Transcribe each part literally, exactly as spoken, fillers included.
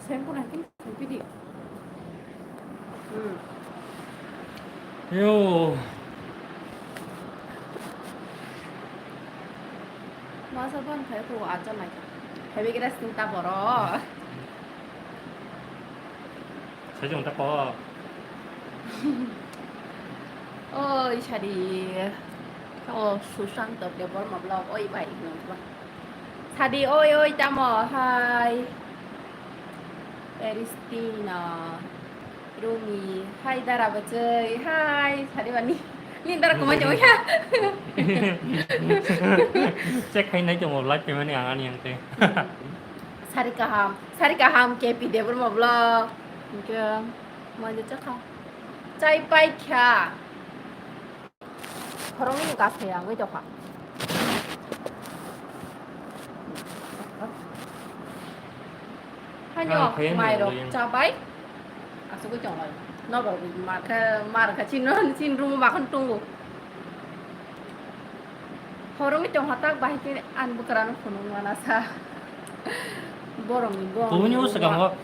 Shampoo nangkhe shampoo di. Hmm. Yo. Masa ban khai ko aja nai. Heavy gas tin ta boro. Sajong ta ko. Oi sadi. O Sushant Debbarma vlog oi bai. Sadi oi oi tamo hai. Eristina. Rumi hai dara bachai hai sadi bani. Ni dara kumai jong ya. Check khai nai jong live pemani ang ani ang te. Sari kaham, sari kaham K P Debbarma vlog. Hingke manja chakha. Chai pai kha. Khoroknwi ni gas khe ang ui tokha. Hanyo ah, khe mai rok yang chabai. Asugwi tongo. Nobo mar kha, mar kha chin, chin room ma khan tongo. Khoroknwi tongha tak bahai khe ani bwkrano phunuk mana sa. Borokni bo. Kubuni o swkango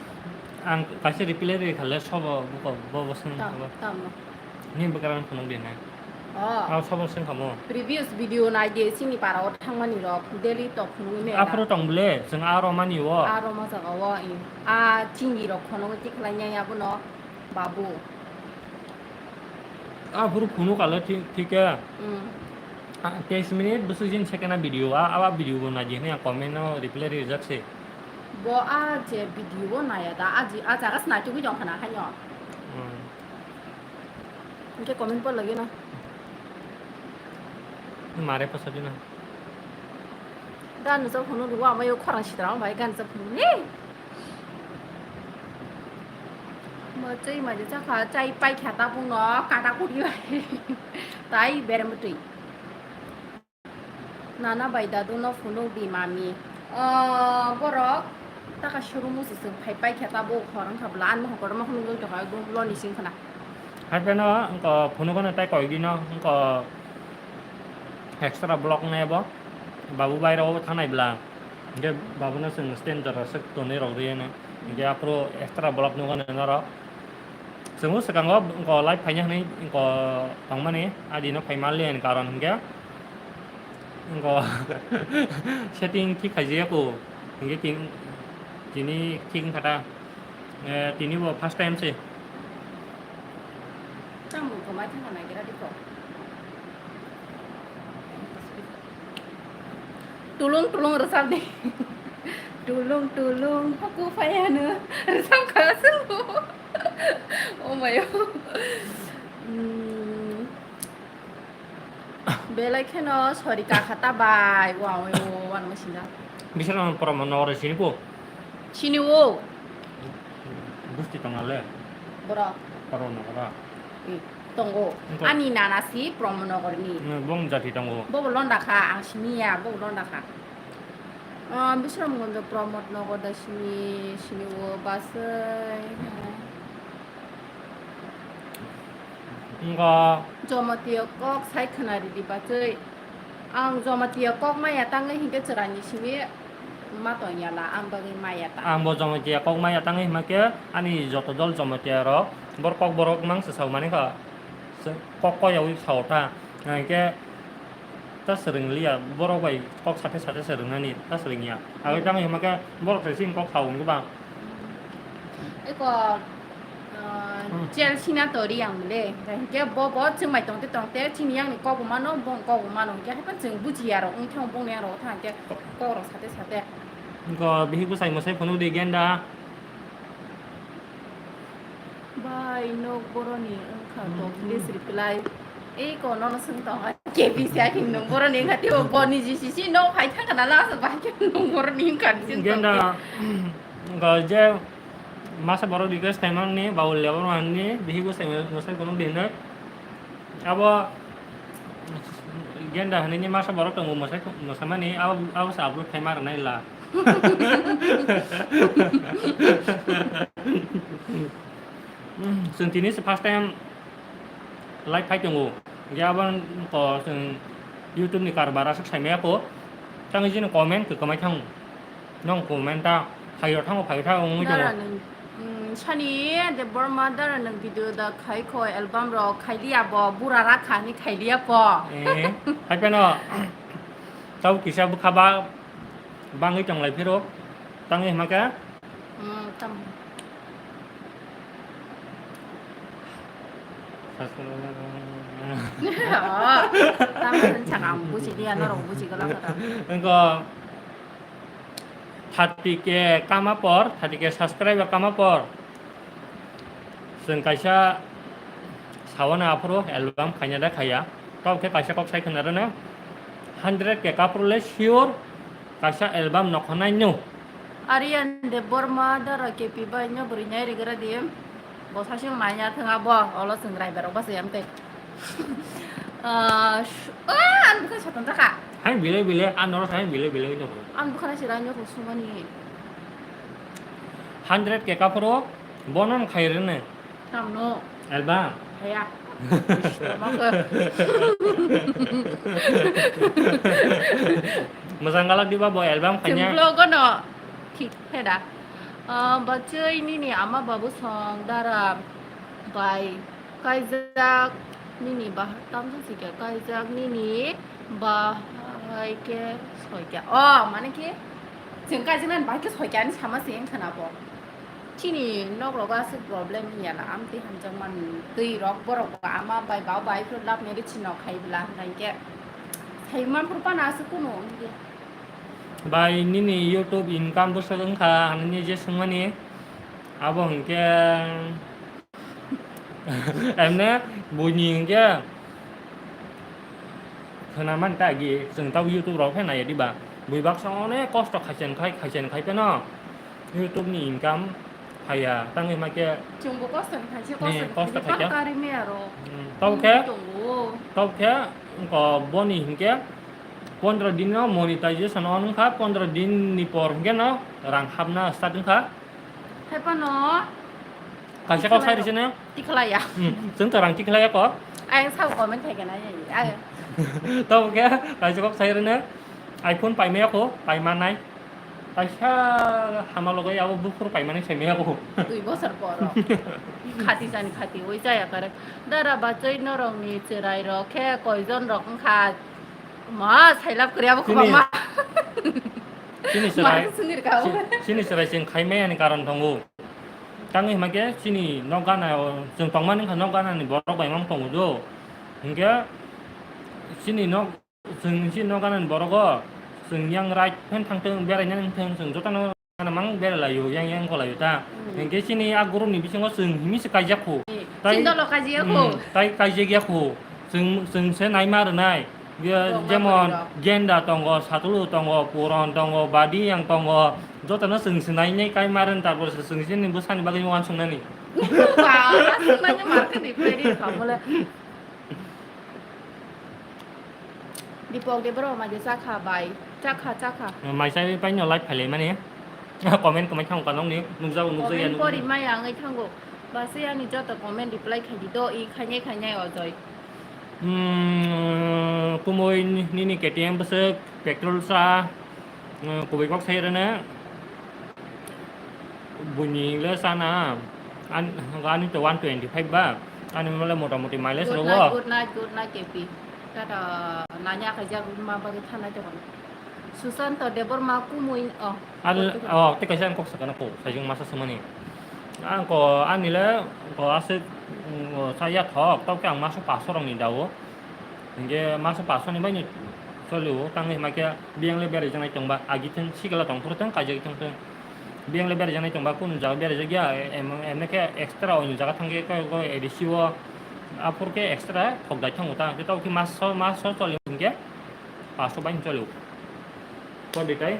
ang kaisa reply ri khale sobo buko bo bo swng. Tam, tam. Ni bwkrang phunuk di nai. Oh. Abo sobo swng kamo. Previous video nai di sini para o thangmani rok daily tok phunuk me. Aphuru tong bole, chwng aro mani o. Aro ma jaga o, i. A chingi rok khono tikhlai nya ya bono babu. Aphuru phunuk ale thi-, thike. Mm. A, teis minute bwswk jin second a video a, aba video bo nai di hwnwi ang comment no reply rijak se. Bo a je video o nai ya da, a ji, a jaga se nai tugui tong khana haino. Mm. Hingke comment bo lagi na. Mare pasadi na. Gan jok hunu duwa amayo khorang sitra bai gan jok hunu ni. Mo chai ma je chakha chai pai kha ta bung no kata kuri bai. Tai berem tui. Nana bai dadu no phunuk di mami. O, borok taka showroom o se chwng phai pai khe ta bo khorang kha bwla, ani mohor kotorma phunuk wng tongkha, ekdom lo ni sing khna. Hai pheno wngkha phunuk no tai koi di no wngkha extra block nai bo. Babu bai rok bo thangnai bwla. Hingke babu no chwng stand jora swk tonwi rok rw ya no. Hingke aphuru extra block nukgo norok. Chwngno swkango wngkha live phaina hwnwi wngkha tongmani, adino phai manliya ni karon hwnkhe wngkha setting thik khaijaya kho, hwnkhe tin-, tini thik wngkha ta. Eh, tini bo first time se. Tamo kwmai thangna naigira dikho. Tulung tulung rwchapdi. Tulung tulung haku phaiano rwchapkha chwng. Oh my God. Hmm. Belai kheno sori kakha ta bai. Wow, wow, wow, wow, sina. Bisala pora mo nore sini ko. Sini o. Busti tongale. Boro. Poro no boro. Hmm. Tongo. Ani nana si Pramod Nogor ni. Hmm, bong jati tongo. Bobo londa kha, ang siniya, bobo londa kha. Ah, Bisramganj Pramod Nogor da sini, sini o basai. Wngkha. Jamatia kok sai khwna ridi bachai. Ang Jamatia kok maya tangwi hinkhe chwraini simi ma tong yala, ang bagwi maya ta. Ang bo Jamatia kok maya tangwi hima khe ani joto dol Jamatia rok bor kok borok mang se sao mani kha. Se kok kok yawi sao ta. Hinkhe ta swrwng liya, borok bai kok sathe sathe se rwngnani ta swrwng ya. Agwi tangwi hima khe borok se chini kok sao wngwi ba. Eko, ah, hmm. Chelsea na tori yang le. Hinkhe bo, bo chwng bai tongte tongte chini yang ni kok bo mano, bo kok bo mano. Hinkhe haikhe chwng bujiya rok wngkhe bongni yang rok thang khe kok rok sate sate. Go bihi bwsai mwsai phunuk di genda. Bai nok boroni wngkha to, hmm, please reply. Ei ko nono swng tong ha, K B C akhing nung boroni wngkha tei bo boni G C C nok hai thangkha na lasa bai khe nung boroni wngkha. Genda, wngkha je masa borok request khaimani, Baul Lebar manni, bihi bwsai mwsai phunuk di hinwi. Abo, Genda hinwi masa borok tongo, mwsai, mwsamani abo, abo se upload khai ma rwnai la. Chwng tini se first time live phai tongo. Ge abo ko chwng YouTube ni karbar aswk sai maya ko. Tang jini comment kwkhamai thang. Nong comment ta phaio thango, phaio thango wngwi tongo. Dara nwng, mm, sani Debbarma dara nwng video da khai kho, album rok khai liya bo, bura rakha ni khai liya po. Eh, hai phano tau kisa bwkha ba bangwi tong lai phiro, tangwi hima khe. Mm, tam. Oh, tamo chwng sakha ang buji liya, norok buji glak kha ta. Wngkha. Thirty K kama por, thirty K subscriber kama por, chwng kaisa sawana aphuru album khaina da khaya. Tok khe kaisa kok sai khna rwna, hundred K kaphuru le sure kaisa album nokha nai no. Aryan Debbarma dara K P bai no bwrwi nai rigra di. Bo sasing nanya thang abo, olo chwng raibar rok bachai am tei. Ah, sh-, ah, ang bwkha satung taka. Hai bile bile, ang noro hai bile bile wngwi tongo. Ang bwkha na sira nyok sumani. Hundred K kaphuru, bono khai rwne. Tamno. Album. Haya. Ish, tamo khe. Mwchang galak diba bo album khaina. Chwng vlog no. Thik, heda. Ah, bachai nini ama babu song dara bai kaijak nini bahai tamjak sikya kaijak nini bahai khe soikya. Oh, mane khe chwng kaijak nani bahai khe soikya ani sama se wng khna bo. Chini nok rogo aswk problem wngya la, amtwi hamjakmani twi rok borok bo ama bai bau bai phuru love marriage no khai bwla hwnkhe sai man phuru phano aswk kunu wngya. Bai nini YouTube income bwswk wngkha hinwi je swngmani, abo hinkhe emne buini hinkhe khwna man ta agi chwng tabuk YouTube rok khe naiya diba, bui baksa onek kosto khaicheng khai khaicheng khai pheno YouTube ni income phaiya, tangwi ma khe. Chwngbo kosto ni khaise, ni kosto ni kosto khaise, khaikhe. Paka rimwi aro. Hmm, tabuk khe, tongo. Tabuk khe, wngkha boni hinkhe pondro din no monetization on wngkha, pondro din ni por hinkhe no rang hapna start wngkha. Hai phano. Kaisa kok sai rwse ne? Tikhlaya. Hmm, chwng to rang tikhlaya ko. Ayang sao comment khai kana ya. Tabuk khe, kaisa kok sai rwne. iPhone paimaya ko, paimanai. Kaisa hama logo yabo buphuru paimani semi yabo. Dui bosor poro. Khati jani khati, oi jaya kare. Dara bachoi norokni chwrai rok khe koijon rok wngkha? Ma, sailap kwrwi abo. Chini, kwbangma. Chini chwrai, ma swngwi rwkha. Chi-, chini chwrai chwng khaimaya ni karon tongo. Tangwi hima khe chini nok gana o, chwng tongmani wngkha nok gana ni borok bai mang tongo do. Hinkhe chini nok Chwng chini nok ganani borok o, chwng yang right phan thang thung, berai nang thung, chwng jotono gana mang berai laio, yang yang kho laio ta. Hmm. Hinkhe chini a group ni bisingo chwng himi se kaijak kho. Eh, tai, chini dolo kaijak kho. Hmm, tai kaijak ya kho. Chwng, chwng se naima rwnai. Ye, tongo jemon, borok. Genda tongo, Satulu tongo, Puron tongo, Badiyang tongo. Jotono chwng se nainai kaima rwn, tarpor se chwng chini bwsani bagwi uansuknani. Ba, aswknani market ni phaidi khamole. Dipok de bro, maje chakha bai. Chakha, chakha. Mai sai pai no live phailai mani. Comment kwmai thang kanong ni. Nukjago, nukjak ya, comment pori nukjak. Mai ang ai thango. Ba se ani joto comment reply khai di do, i khainai khainai ojoi. Hmm, kumui ni, nini K T M bwswk petrol sa. Hmm, kubui kok sai rwna. Buini le sana, an-, ani to one twenty five ba, ani mole motamoti mileage rogo. Good night, good night, good night, K P. Tata, nanya khaijak ma bagwi thanai tongkha. Susanto Debbarma kumui, oh. An-, oh, tei kaisa ang kok sakana ko, sajung masa samani. Ang ko, ani le, ko aswk, mm, saya thok, tokhe ang maso paso rokni dao. Hinkhe maso paso ni baino cholio, tangwi hima khe biyang le berai jaknai tongba, agi thung sikla tongphuru thung, kaijagwi thung thung. Biyang le berai jaknai tongba, kunu jaga berai jakya, em, emne khe extra oini jaga thangkhe, ko, ko A D C o, aphuru khe extra thok dai thango ta, khe tao khe maso, maso cholio hinkhe paso baino cholio. Ko ditai?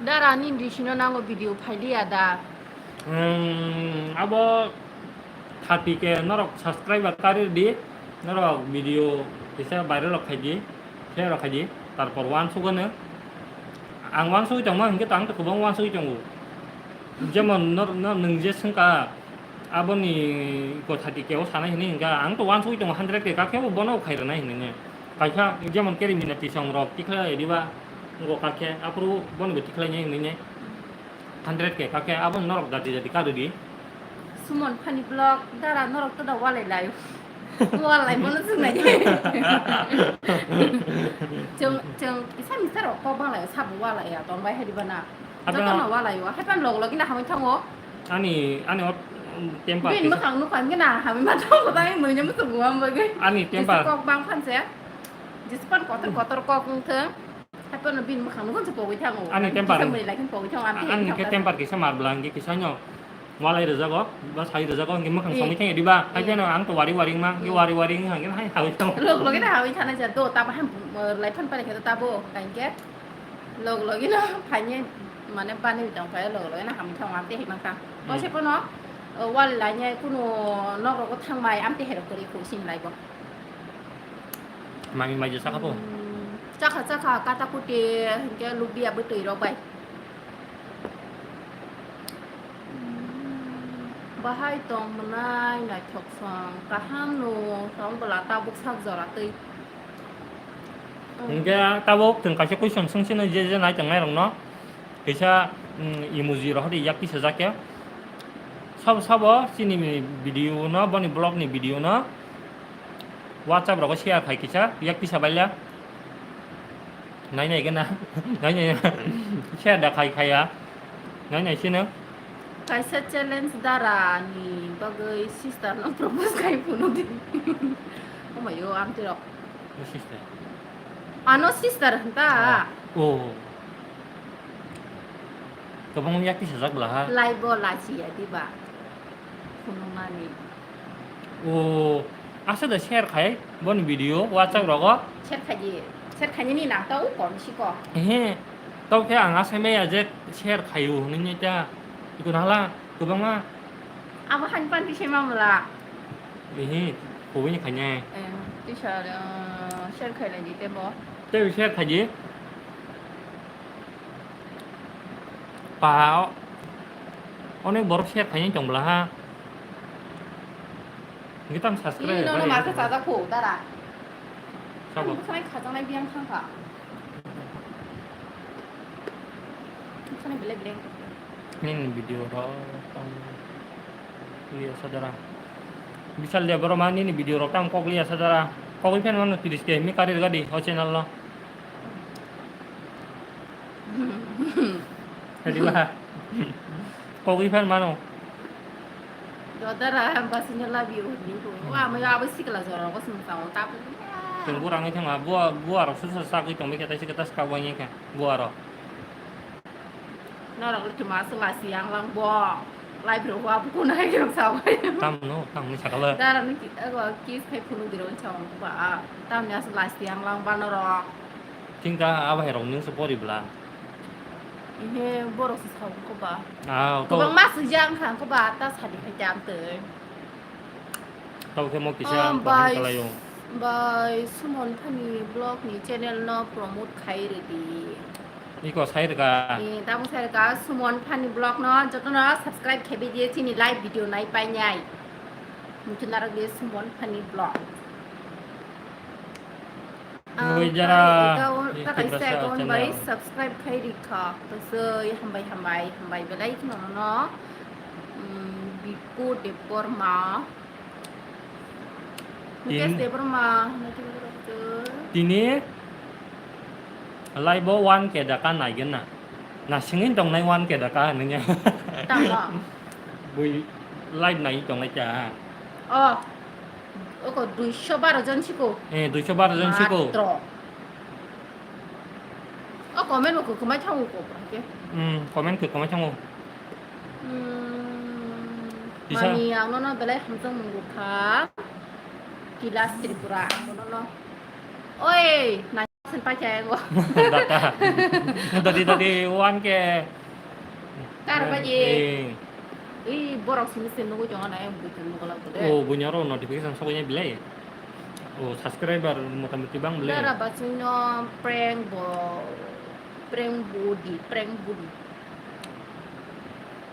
Dara ni disino nango video phailiya da. Hmm, abo thirty K norok subscriber kari di, norok video kisa viral rok khai di. share rok khaidi, tarpor uansukgano. Ang uansugwi tongma hinkhe to ang to kwbang uansugwi tongo. Jemon nor-, nor-, nwng je swngkha, aboni kotha di kebo sanai hinwi hinkha, ang to uansugwi tongo hundred K kakhe bo bono khai rwnai hinwi. Kaisa jemon keri mina tisong rok tikhlai diba, ngo kakhe aphuru bono bo tikhlai nai hinwi. Hundred K kakhe abo norok dati dati karwi di. Sumon Funny Vlog dara norok to da walai lai. Walai mono chwng nai. Chwng, chwng kisa misa rok kok bang lai sabo walai ya tong bai hai di bana. Joto no walai o. Hai pan log log ina hamwi thango. Ani, ani ot temper. Bin kisa. Mwkhang nukha ngena hamwi ma thango dai mui ne muchung wam bagwi. Ani temper. Kok bang phan se. Jispan kotor kotor kok wng thang. Hai pono bini mwkhang nukho se pogwi thango. Ani temper. Kisa mwnwi lai khe pogwi thango, ang ani khe temper kisa mar bwla, hwnkhe kisa no walai rwjago, ba sai rwjago, hwnkhe mwkhang somwi thangya diba? Hai phano ang to wari wari wngma, hwnkhe wari wari wngkha, hwnkhe hai hawi thango. Log logi na hawi thana ja do, tamo ham, lai phan pare khe do tabo, hwnkhe log logi no phanye, mane bani tong phai log logi na hamwi thango, amte hai mangkha. Kose pono, wal lai ne kuno nok rogo thangbai, amte hai rok kwrwi kho sini lai bo. Mami mai je saka po. Hmm, chakha, chakha, kata kuti, hingke lubia bwtwi rok bai. Hmm, bahai tong mwnai naithok song, kaham no tong bwla tabuk sak jora twi. Hmm. Hingke tabuk chwng kaisa question swng sino je je nai tongnai rok no. Kaisa, mm, emoji rohor yak tisajak ya. Sabo, sabo chini video no, boni vlog ni video no WhatsApp rogo share khai kisa, yak tisa baila. Nai nai gana. Nai nai. Share da khai khaya. Nai nai sino. Kaisa challenge dara ni bagwi sister no propose khai phunuk di. Oh my God, amte rok. Sister. Ano sister hwnta. Oh. Kwbangma yak tisajak bwla ha. Lai bo lachi ya diba? Phunukmani. Oh, asa da share khai boni video WhatsApp rogo. Share khai di. Share khai ni nang ta u kom si ko. He. Tau khe ang asai maya je share khai u hwnwi ta. Iko nala kwbangma. Abo han pan ti se mamla. Ehe, kubui ni khainai. Eh, tisa, eh, share khailai di tebo. Tei share khaidi. Pa, o-, onek borok share khainai tong bwla ha. Ngi tam subscribe. Ih, nono khaidi. Marka chajak kho, dara. Sabo. Ang bwkhwnai khajaknai biyang thangkha. Bwkhwnai belai belai. Nini video rok tong liya sadara. Bisal Debbarma nini video rok tang kok liya sadara. Kok iphano mano tiris K mi karir gadi o channel lo. Jadi bah. Kok iphano mano. Dodara basino labi uni ko. Wa mo ya abo sikla jora ko sung tang tapu. Tunggu rangi thang abo abo aro susa sakui tong bikata sikata skawang ka. Bo aro. Norok le tuma aswk lasi yang lang bo. Live rok wa buku nai rok sa bai. Tam no, tam ni sakala. Dara ni ki, ego kiss khai phunu di rok sa ba. Tam ni aswk lasi yang lang ba norok. Tingka abai rok nung se pori bla. Ihe borok se sa ko ba. Ah, ko. Ko bang mas jang khan ko ba ta sadi khai jam te. Tabo khe mo kisa. Ah, bai, bai Sumon Funny Vlog ni channel no promote khai rwdi. Iko sai rwkha. Eh, tamo sai rwkha Sumon Funny Vlog no joto no subscribe khe bidi chini live video nai painai. Muchuna rok di Sumon Funny Vlog. Nugui jara. Ang account, ta kaisa account bai subscribe khai rikha. Bwsai hambai, hambai, hambai belai kheno no. Mm, Bipu Debbarma. Mukesh Debbarma. Tini live o one K daka naigen na. Na singin tongnai one K daka nanya. Tamo. Bui live nai tongnai cha. Oh. Oko duiso baro jon siko. Eh, duiso baro jon siko. Matro. O comment bo kwkhwmai thango ko, bro, ke. Hmm, comment kwkhwmai thango. Hmm, kisa. Mami, ang nono belai hamjak mung rwkha. Kilas Tripura, ang nono. Oi, na sen pa chai go. Data. Dati, dati, one K. Kar baji. Eh. Ui, borok simi se nugui tongo na, yang buitu nugui lak de. Oh, bunya ro notification sokoi bilai. O, subscriber motamuti bang bole. Dara bachwino prank bo, prank budi, prank budi.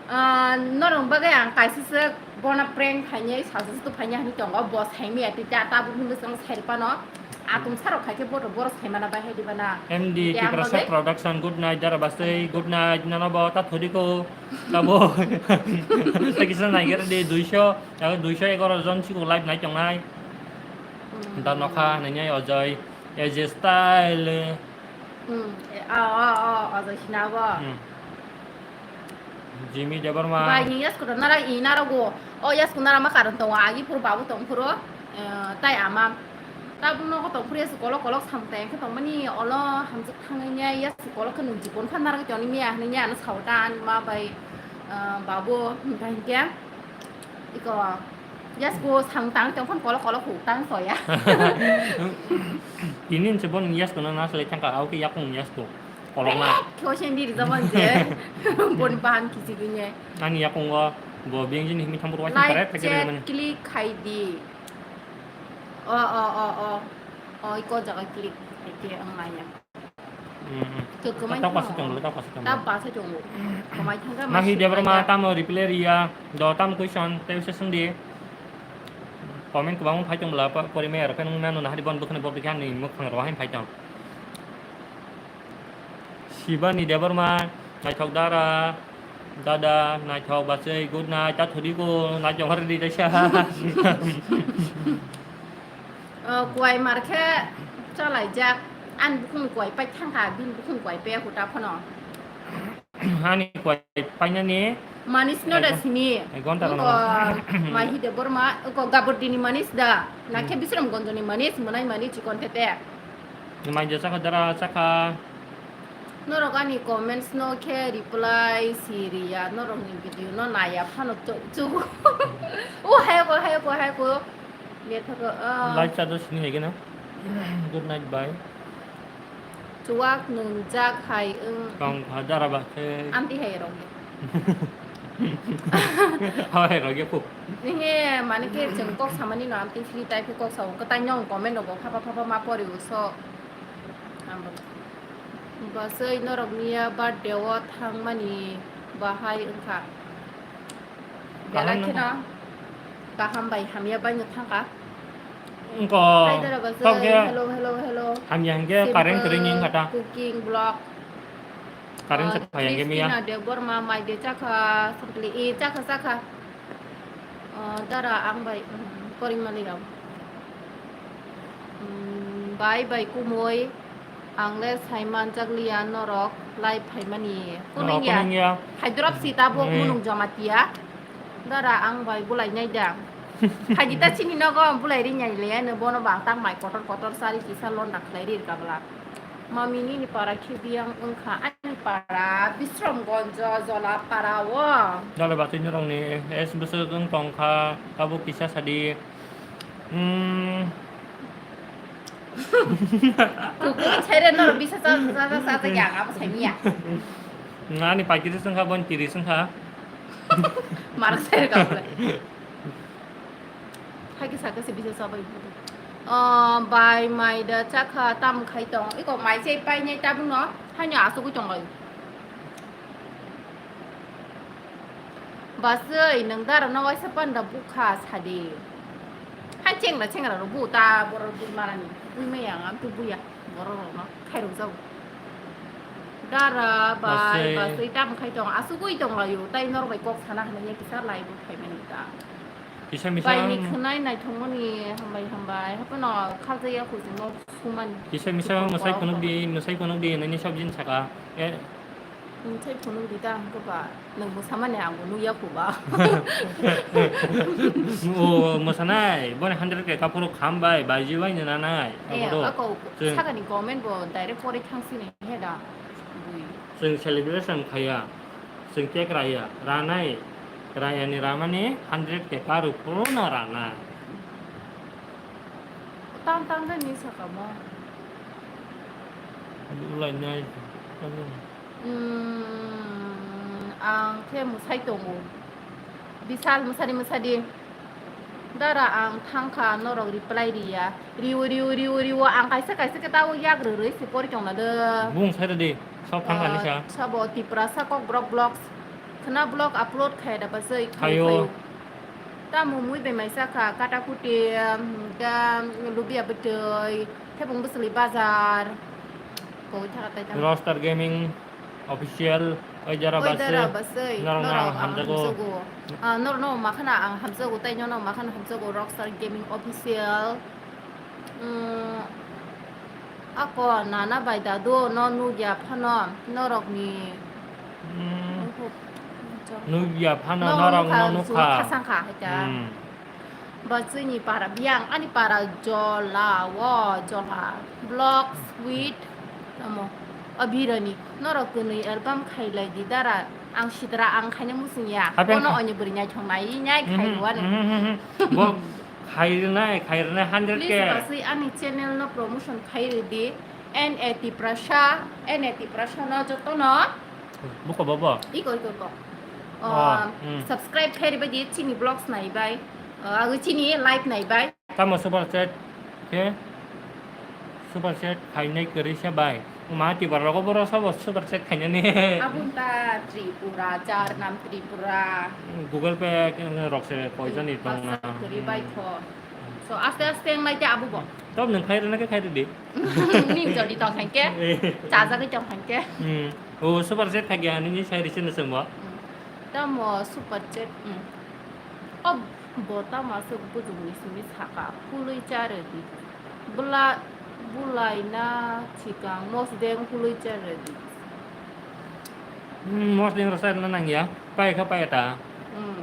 Ah, norok bagwi ang kaisa se bona prank khainai, sasu tu phainai hinwi tongo, bo saimaya tei ta tabuk hinwi chwng sai phano. Atum sarok khai khe boto boro saimana bai hai diba na. M D Tiprasa Production, good night, dara bachwi, good night, nono bo ta thodi ko, tabo. Tei kisa naiger di, duiso, duiso egaroh jon siku live nai tongnai. Hmm. Da nokha nai Ajay, A J Style. Hmm. A, a, a, Ajay Sinha bo. Hmm. Jimmy Debbarma. Bai ni yasku da nara i nara go. O yasku nara ma karon tongo, agi phuru babu tong phuru, eh, tai ama. Tabuk nogo tong phuru yasku kolok kolok sam tai khe tongmani olo hamjak thangwi ne yasku kolok khe nung jikon phan nara toni miya hinwi ne ano sao ta ani ma bai, eh, babu hingka hingke. Iko yasku sang tang tong phan kolok kolok hu tang soya. Ini se bon yasku na nas le changka au ke yakung yasku. Kolokma. Khe osen diri jaman je. Boni bahan kisi gini. Ani yakungo bo bengji ni himi thampur waising. Like, karet, karet, chat, mani. Click khai di. O, o, o, o. O, iko jaga click khai di, ang nai ya. Hmm, hmm. Khe kwmai tamo. Tamo kwsa chongo, tamo kwsa chongo. Tamo kwsa chongo. Kwmai thangka. Mahi masi Debbarma kwmai ya. Tamo reply riya. Do tamo question, tei se sung di. Comment kwbangma phai tong bwla, po-, porimaya rok khe nung nano nahari bon bwkhani bok dikhe ani mwkhang rok haino phai tong. Shibani Debbarma, naithok dara, dada, naithok bachwi, good night, ta thudi ko, naithok har di desa. Oh, kuai mar khe chalaijak, ani bukhung kuai pai thangkha, bini bukhung kuai pai aku ta phano. Ani kuai painani. Manis no da sini. Ek ghonta. Oko rano. Mahi Debbarma, oko Gabardini manis da. Nakhe Hmm. Bisram Gonjoni manis, mwnai mani chikon tete. Mai je chakha dara chakha. Norok ani comments no khe reply si riya, norok ni video no naya phano chu, chu. O hai ko, hai ko, hai ko. Live cha do sini hai gana. Good night, bye. Chuwak nungjak hai wng. Tong kha dara ba khe. Amtwi hai rok. Hai rok ya kuk. Nini mane khe chwng kok samani no amtwi free type khe kok sao. Kwtai nyong comment rogo phapa phapa ma pori uso. Ambo. Bwsai norok niya birthday o thangmani bahai wngkha. Belai kheno kaham bai hamya bai no thangkha. Wngkha. Hai dara bwsai, hello, hello, hello. Hamya hingke current kwrwi ni wngkha ta. Simple cooking vlog. Current se phai hingke miya. Christina Debbarma mai de chakha, simply e chakha chakha. Ah, dara ang bai, mm, porimali rok. Mm, bai bai kumui. Ang le sai manjak liya norok live phaimani. Kuning ya. Kuning ya. Haidrab si tabuk munung Jamatia. Dara ang bai bulai nai da. Hagi ta chini nogo bulai ri nai le ano bono bang tang mai kotor kotor sari kisa londa khlai ri kabla. Mami nini para khe biyang wngkha ani para Bisramgonjo Jola para o. Dale batwi norok ni es bwswk wng tongkha tabuk kisa sadi. Hmm. Kuku ni chaira norok bisa cha cha cha cha cha yang abo sai miya. Ani paikiri sengkha bon tiri sengkha. Mara chaira ka pura. Hai kisa kisa bisa cha bai. Oh, bai mai da chakha tam khai tong. Iko mai chai pai nai tabung no. Hai no asugui tong lai. Basui, nwng dara no waisa panda bukha sadi. Hai chengra chengra rok bu ta borok bui marani. Bui maya ang tu buya. Borok rok no khairok jago. Dara bai basui tam khai tong. Asugui tong layo. Tai norok bai kok sana hwnwi ya kisa lai bu khai mani ta. Kisa misa. Bai ni khwnai naithok mani hambai hambai. Hapono khalsa ya khujimo sumani. Kisa misa mwsai phunuk di, mwsai phunuk di nini sabjin saka. Eh, Nwng thai phunuk di ta hwnkhe ba, nwng mwsamani ang bo nukya kho ba. O, mwsanai, boni hundred K kaphuru kham bai, baiji bai nana nai. Eh, abo do. Ako chwng sakani comment bo direct pore thang sini he da. Bui. Chwng celebration khaya, chwng cake raya, ranai, rayani ramani hundred K karu phuru no rana. Tang tang de ni saka mo. Ulai nai. Hmm, ang khe mwsai tongo. Bisal mwsadi mwsadi. Dara, ang thangkha, norok reply riya. Riwo, riwo, riwo, riwo, ang kaisa, kaisa khe tao yak rwrwi se pori tongna de. Bung sai rwdi, sok thangkha ni sa. Sabo Tiprasa Kokborok vlogs. Khna vlog upload khai da basai khai Ayo. Khai. Tamo mui bai mai sakha, katakuti, um, da, lubia bwtwi, thebung bwswli bazar. Koi thaka tai tamo. Rockstar Gaming. Official, oi jara Oi baswi, jara baswi, norokno ang norok ang hamjago. Hamjago. Ah, norokno makhana ang hamjago, tei nono makhana hamjago, Rockstar Gaming Official. Mm, ako nana bai dadu no nugya phano norokni Mm, nugya phano no norokno nukha, nukha. Khasang kha, hai ta. Mm. Bo chini para biyang, ani para jola, o jola, vlogs with, amo, Abhirani. Norok kwnwi album khailai di dara, ang sitra ang khaina muchung ya. Hapeng Bono kha- onyo bwrwi naithok nai, nai Mhm, khai rwani. Mhm, mhm. Bo khai rwnai, khai rwnai hundred K. Please, baswi ani channel no promotion khai rwdi. N A Tiprasa, N A Tiprasa no jotono. Buko bobo? Iko, iko, iko. Ah, Oh, hmm. Subscribe khai rwbai di, chini vlogs naibai. Ah, agwi chini live naibai. Tamo super chat khe super chat khainai kwrwi se bai. Ma Tiprasa rogo boro sabo super chat khainani. Abun ta Tripura, jar nam Tripura. Google Pay rok se poisa ni tong na. Kwrwi bai tho. So aste aste ngai te abu bo. Tok nang khai rwna khe khai rwdi. Ning jodi tong khan ke. Eh. Chajagwi tong khan ke. Hmm. O super chat khai ya nini sai risi na semo. Hmm. Tamo super chat. Hmm. Ob Bo tamo aswk bujungni simi saka, phului cha rwdi. Bwla-, bwlaina swkang mosdeng phului cha rwdi. Hmm, mosdeng rwsa rwna nangya. Pai kha pai ta. Hmm.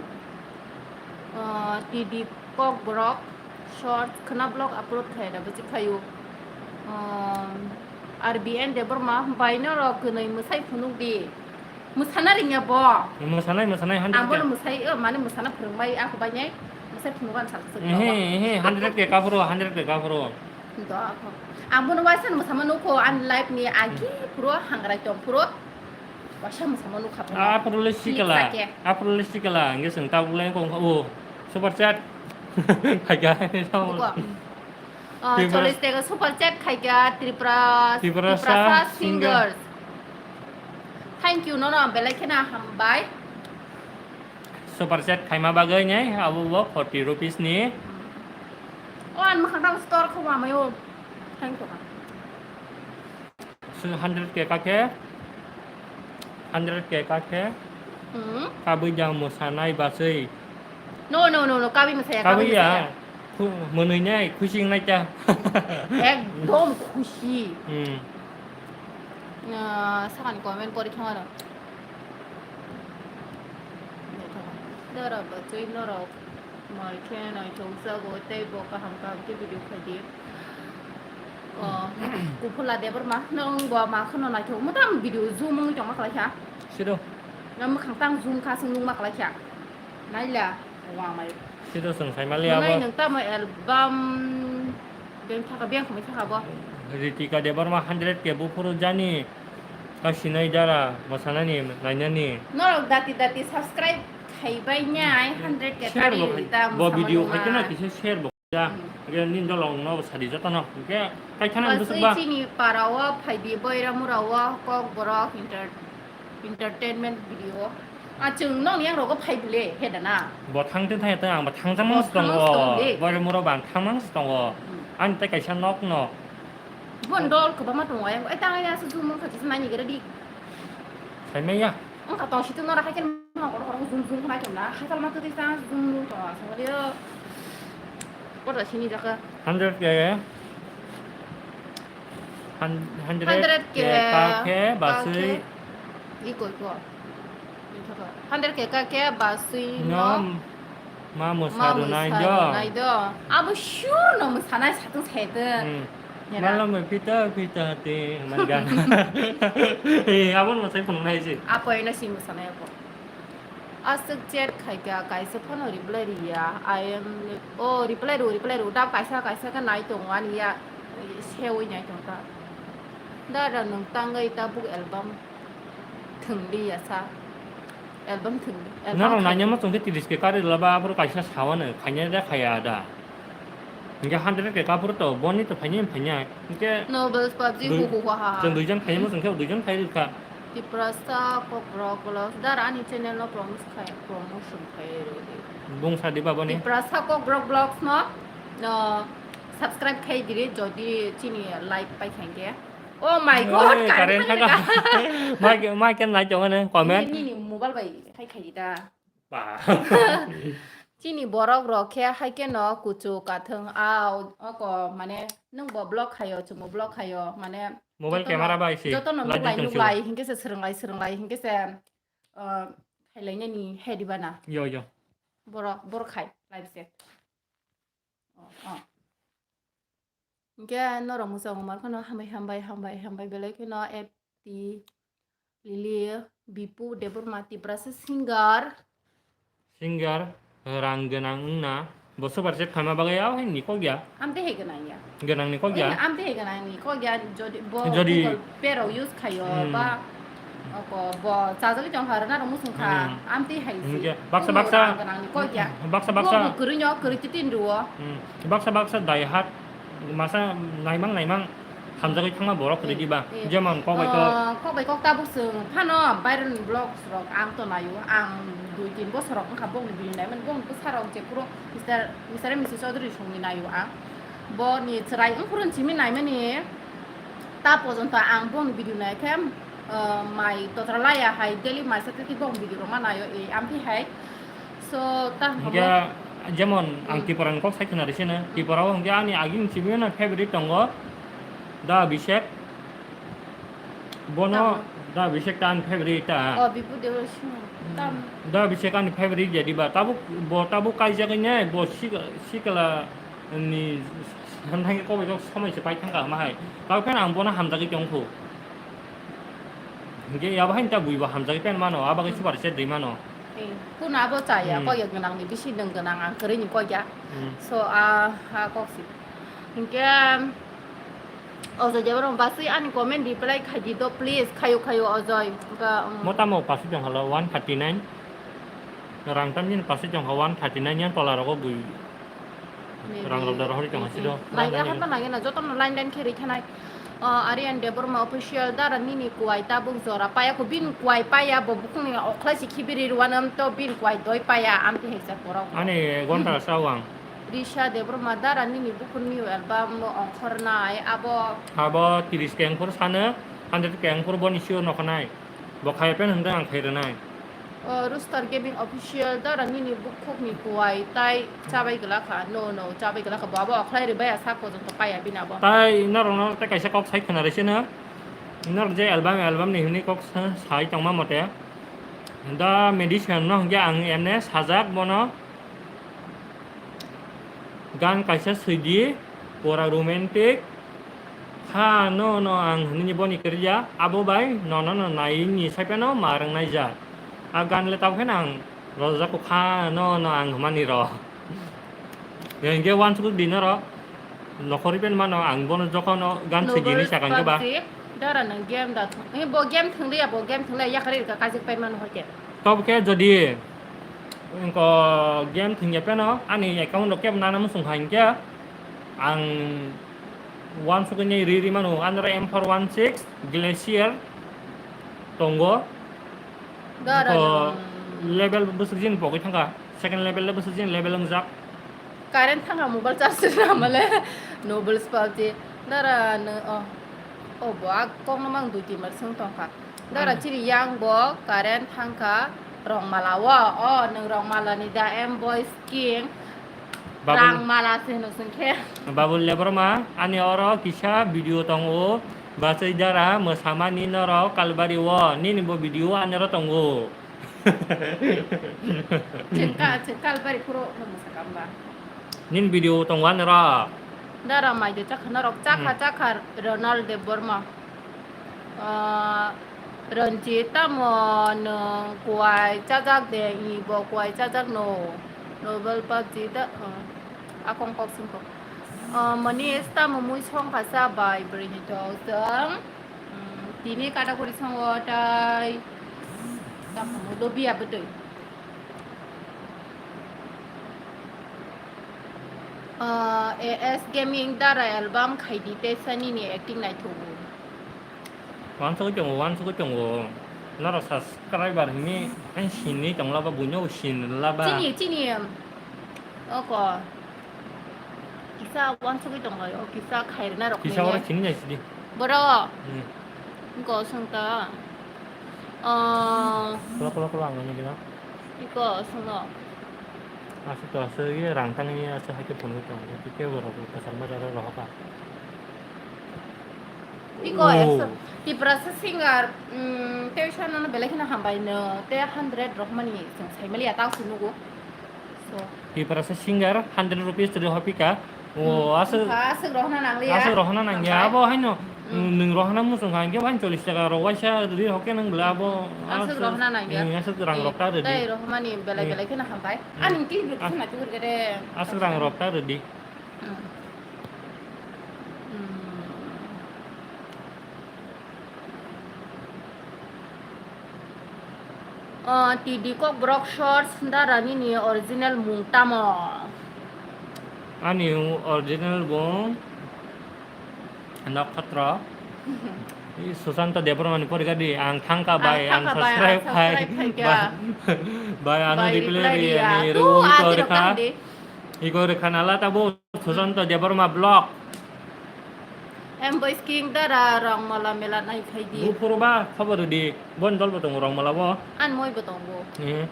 Ah, T D Kokborok short khwna vlog upload khai da bwswk khayu. Um, R B N Debbarma bai norok kwnwi mwsai phunuk di. Mwsana ringya bo. Mwsanai, mwsanai, hundred Ang bono K. Mwsai, o, mane mwsana phwrwngbai, ako bainai mwsai phunukgo ang salsa Ehe, ehe, hundred K kaphuru, hundred K kaphuru. Do, ako. Ang bono waisa mwsama nukho, ani life ni agi Hmm. Phuru hangrai tong phuru. Waisa mwsama nukha phuru. Aphuru le sikala, Siksa khe. Aphuru le sikala, hingke chwng tabuk le kong kha, o, super chat. Khaikha, Buko. Ah, Tripura- chollish taka super chat khaikha Tripura, Tiprasa Tiprasa singer. Singers. Thank you, nono ang belai kheno hambai. Super chat khaima bagwi nai, abo bo forty rupees ni. O, ang mwkhang tamo store kho ma mayo. Thank you. Hundred K kakhe, hundred K kakhe, Hmm? Kabui jang mwsanai baswi. No, no, no, no, kabui mwsaya, kabui Kabui ya. Mwsaya. Khu-, mwnwi nai, khusi wngnai ta. Ekdom khusi. Hmm. Ah, sakani comment pori thang aro. Dara bachoi norok. Mai khe naithok jago tei bo kaham kaham khe video khai di. O, Kuphula Debbarma, nwng bo ma kheno naithok, mwtam video zoom wngwi tongma khlai kha. Siro. Nwng mwkhang tang zoom kha, chwng nukma khlai kha. Naila, wamai. Siro chwng saimali abo. Nwngnai nwng tamo album beng thaka, beng khmai thaka bo. Ritika Debbarma hundred K buphuru jani. Kasinai dara, mwsanani, nainani. Norok dati dati subscribe khaibai nai, hundred K Share tari bo rita khai-, bo mwsama video nungma. Khai khe na kisa share bo kha. Hmm. Hingke nini dolong no sadi joto no. Hingke kai khana Bas bwswk wi ba. Chini para o phai di, Boiramura o, Kokborok enter-, entertainment video. A chwng nong yang rogo phai bile, he da na. Bo thang twi thang twi ang bo thang tang Bo mang thang tongo. Mang tongo de. Boiramura bang thang mang tongo. Hmm. Ani tai kaisa nok no. Bon dol kwbangma tongo, ai, ai, tang ya, su zoom wngkha, kisa nai ni gere di. Saimaya. Wngkha tong si tu nora hai ken ma koro koro zoom zoom khnai tong na, hai kal ma tu tisa zoom zoom tong, aswk dio. Kota sini jaka. Hundred K. Hun-, hundred K ka khe, baswi. Iko, iko. Hundred K ka khe baswi no. Ma mwsa rwnai do. Rwnai do. Abo sure no mwsanai satung saitwng. Hmm. Yara. Malamo pita pita te man gan. Eh, abo no sai phunuknai se. Apo ino si mwsanai apo. Aswk chat khaikha kaisa phano reply riya. I am, oh, reply ru, reply ru. Dab kaisa kaisa khe nai tongo ani ya. Sewi nai tongkha. Dara nwng tangwi tabuk album. Thwngli ya sa. Album thwng. Album Norok thwng. Nainama chwngkhe tris K kari laba aphuru kaisa sawano khaina da khaya da. Hingke hundred K kaphuru to boni to phaini phainya. Hingke Novels, pubg, dui-, hu hu ha ha ha. Chwng duijon khaima chwngkhe duijon khai rwkha. Tiprasa Kokborok Vlogs. Dara ani channel no promote khai, promotion khai rwdi. Bung sadi ba boni. Tiprasa Kokborok Vlogs no, no, subscribe khai diri jodi chini like pai khankhe. Oh my God, current thangkha. Mai, mai ken lai tongo ne, comment. Nini, nini mobile bai khai khai da. Ba. Chini borok rok khe hai khe no kuchuk kathwng a oko mane nwng bo block khaio, chwngbo block khaio, mane mobile jotono, camera bai se jotono light nuklai tong sio. Nuklai hinkhe se swrwnglai swrwnglai hinkhe se, uh, khailainani hai diba na. Yo, yo. Borok, borok khai live se. Oh, oh. Hingke norok mwchang mar kheno hambai, hambai, hambai, hambai belai kheno F T Lily, Bipu Debbarma, Tiprasa singer. Singer, rang gwnang wngna, bo super chat khaima bagwi ya, hai ni kok ya. Amte hai gwnang ya. Gwnang ni kok ya. Eh, amte hai gwnang ni kok ya, jodi bo Jodi Google Pay rok use khayo Hmm. ba, oko bo chajagwi tong kha, rwna rok muchung kha, Hmm. amte hai si. Hingke baksa Kuno baksa rang gwnang ni kok ya. Baksa baksa. Bo bo kwrwi no, kwrwi titin rwo. Hmm. Baksa baksa die hard masa naimang naimang hamjagwi thangma borok kwrwi di ba. Eh, eh. Jemon kok bai kok. Ah, kok bai kok tabuk chwng phano viral vlogs rok ang to naio. Ang dui tin bosor rok wngkha bongni video naimani, bongni bwsa rok jephuru Mister, Mister and Missus Chaudhary songni naio ang. Boni chwrai wngphuru simi naimani ta porjonto ang bongni video naikhe, ah, mai totra laya hai daily mai sati bongni video rok ma naio, eh, amtwi hai. So, ta Hingke hamo. Jemon ang Hmm. Tripura ni kok sai khna rwsino. Hmm. Tripura o hingke ani agini simi no favorite tongo. Da Abhishek. Bono Tamo. Da Abhishek ta ani favorite ta. Oh, Bipu Debbarma sino. Hmm. Tam. Da Abhishek ani favorite jadi ba. Tabuk bo tabuk kaijak ne bo sik-, sikla ni santhang kok bai kok somoi se pai thangka ma hai. Tabuk phano ang bono hamjagwi tongkhu. Hingke yabo haini ta buibo hamjagwi pen mano, abagwi Hmm. super chat rwi mano. Eh, kuno abo chaya, Hmm. kok ya gwnang ni bisi nwng gwnang ang kwrwi ni kok ya. Hmm. So, ah, ha kok si. Hingke, Ojoi Debbarma baswi ani comment reply khai di do, please, khayo, khayo, Ojoi. Hingke, um, Mo tamo paswi tong hala one thirty nine. Rang tam jin paswi tong ha one thirty nine yang tola rogo bui. Maybe. Rang rok da rohori tong ha sido. Naiga hapa naiga na joto no line line khe rikhanai. Ah, Aryan Debbarma official dara nini kuai tabuk jora paya ko bin kuai paya bo bukung ni okhlai si khibiri ruanam to bin kuai doi paya amti hai sa porok. Ani gonta sa wang. Risha Debbarma dara nini bukhun new album no ongkhornai abo. Abo tris kengkhur sano, hundred kengkhur boni sio noknai. Bo khai pen hwnde ang khai rwnai. O, Rooster Gaming Official, dara nini bukhuk ni kuai tai chabai glakha. No, no, chabai glakha. Bo abo okhlai rwbai ya sak porjonto paya bini abo. Tai norok no tai kaisa kok sai khna rwsino. Norok je album, album ni hwnwi kok sa-, sai tongma mote. Da Medicine no hwnkhe ang emne sajak bono. Gan kaisa swidi, pura romantic. Kha no no ang hwnwi boni kwrwya, abo bai nono no nai ni sai phano ma rwng nai ja. A gan le tabuk phano ang rojak kha no no ang hwnmani ro. Hingke uansuk di norok nokhorwi phano mano ang bono jokhon o gan swidi hinwi sakha hwnkhe ba. Dara nang game da thung. Eh, bo game thung liya, bo game thung liya, yakarwi rwkha kajik pai mano hoite. Tabuk khe jodi Wngkha game thwngya phano ani account rok kebo nana muchung kha hinkhe ang uansukgwi ri ri mano, andro M four one six Glacier tongo. Dara Wngkha nang. Level bwswk jin pogwi thangkha, second level le bwswk jin level wngjak. Current thangkha mobile charge rwna male nobles pabji. Dara no, oh. Oh, bo a kokno mang dui tin bar swng tongkha. Dara chini yang bo current thangkha rongmala o. Oh, nwng rongmala ni da M boys king. Babul Rangmala se hwno swngkhe. Babul Debbarma, ani oro kisa video tongo. Bachai dara mwsamani norok Kalbari o. Nini bo video ani oro tongo. Chwng ka-, chwng Kalbari phuru no mwsakha hwnba? Nini video tongo ani ro. Dara mai de chakha norok chakha Hmm. chakha Ronald Debbarma. Ah, Ranjit tamo nwng kuai chajak de, i bo kuai chajak no. Noble pabji da, ah, akong kok singko. Ah, Manish tamo mui song kasa bai bwrwi ni tok jang. Hmm, tini category songo tai Tamo lobby abotwi. Ah, A S Gaming dara album khaidi tei sanini acting naithogo. Wansugwi tongo, wansugwi tongo. Norok subscriber hwnwi ang sinwi tong laba, buino sin laba. Chini, chini, em, oko. Kisa wansugwi tongo, o kisa khairna rok. Kisa oro sini nai sidi. Boro. Hmm. Iko sung ta. Ah. Kula, kula, kula, ang nini gina. Iko sung no. Aswk to aswk ye rang tangwi aswk hai khe phunugwi tongo. Tei kebo rok bo kwchar majra rok rohor kha. Iko oh. Ekso Tiprasa singer, mm, tei sano no belai kheno hambai no, tei hundred rohmani chwng saimaliya tang se nugo. So. Tiprasa singer hundred rupees rihor pika. O, hmm, aswk, wngkha, aswk rohorna nangliya. Aswk rohorna nangya. Hambai. Abo haino, hmm, nwng rohorna muchung kha, hwnkhe haino chollish taka rok waisa ri hokke nwng bwle abo, aswk aswk rohorna nangya. Hmm, aswk rang rok ta rwdi. Tei rohormani belai, hmm, belai kheno hambai. Hmm. Ani twi rwk khna twi rwk de. Aswk rang rok ta rwdi. Hmm. Hmm. O, T D Kokborok Shorts dara nini original mung tamo? Ani original mung Nakhatro. I Sushanta Debbarma ni porikha di, ang thangkha bai, ang thangkha bai, ang subscribe khai, subscribe khai kha. Bai, bai, ano bai, reply reply ri, ri, ani ah. Ru, tu iko ah, tiro rekha. Kang di. Iko rekha nala tabo. Sushanta Debbarma vlog. Em boys king dara Rongmala mela nai phai di. Bu phuru ba khobor di. Bon dol bo tongo Rongmala bo. An moi bo tongo. Eh.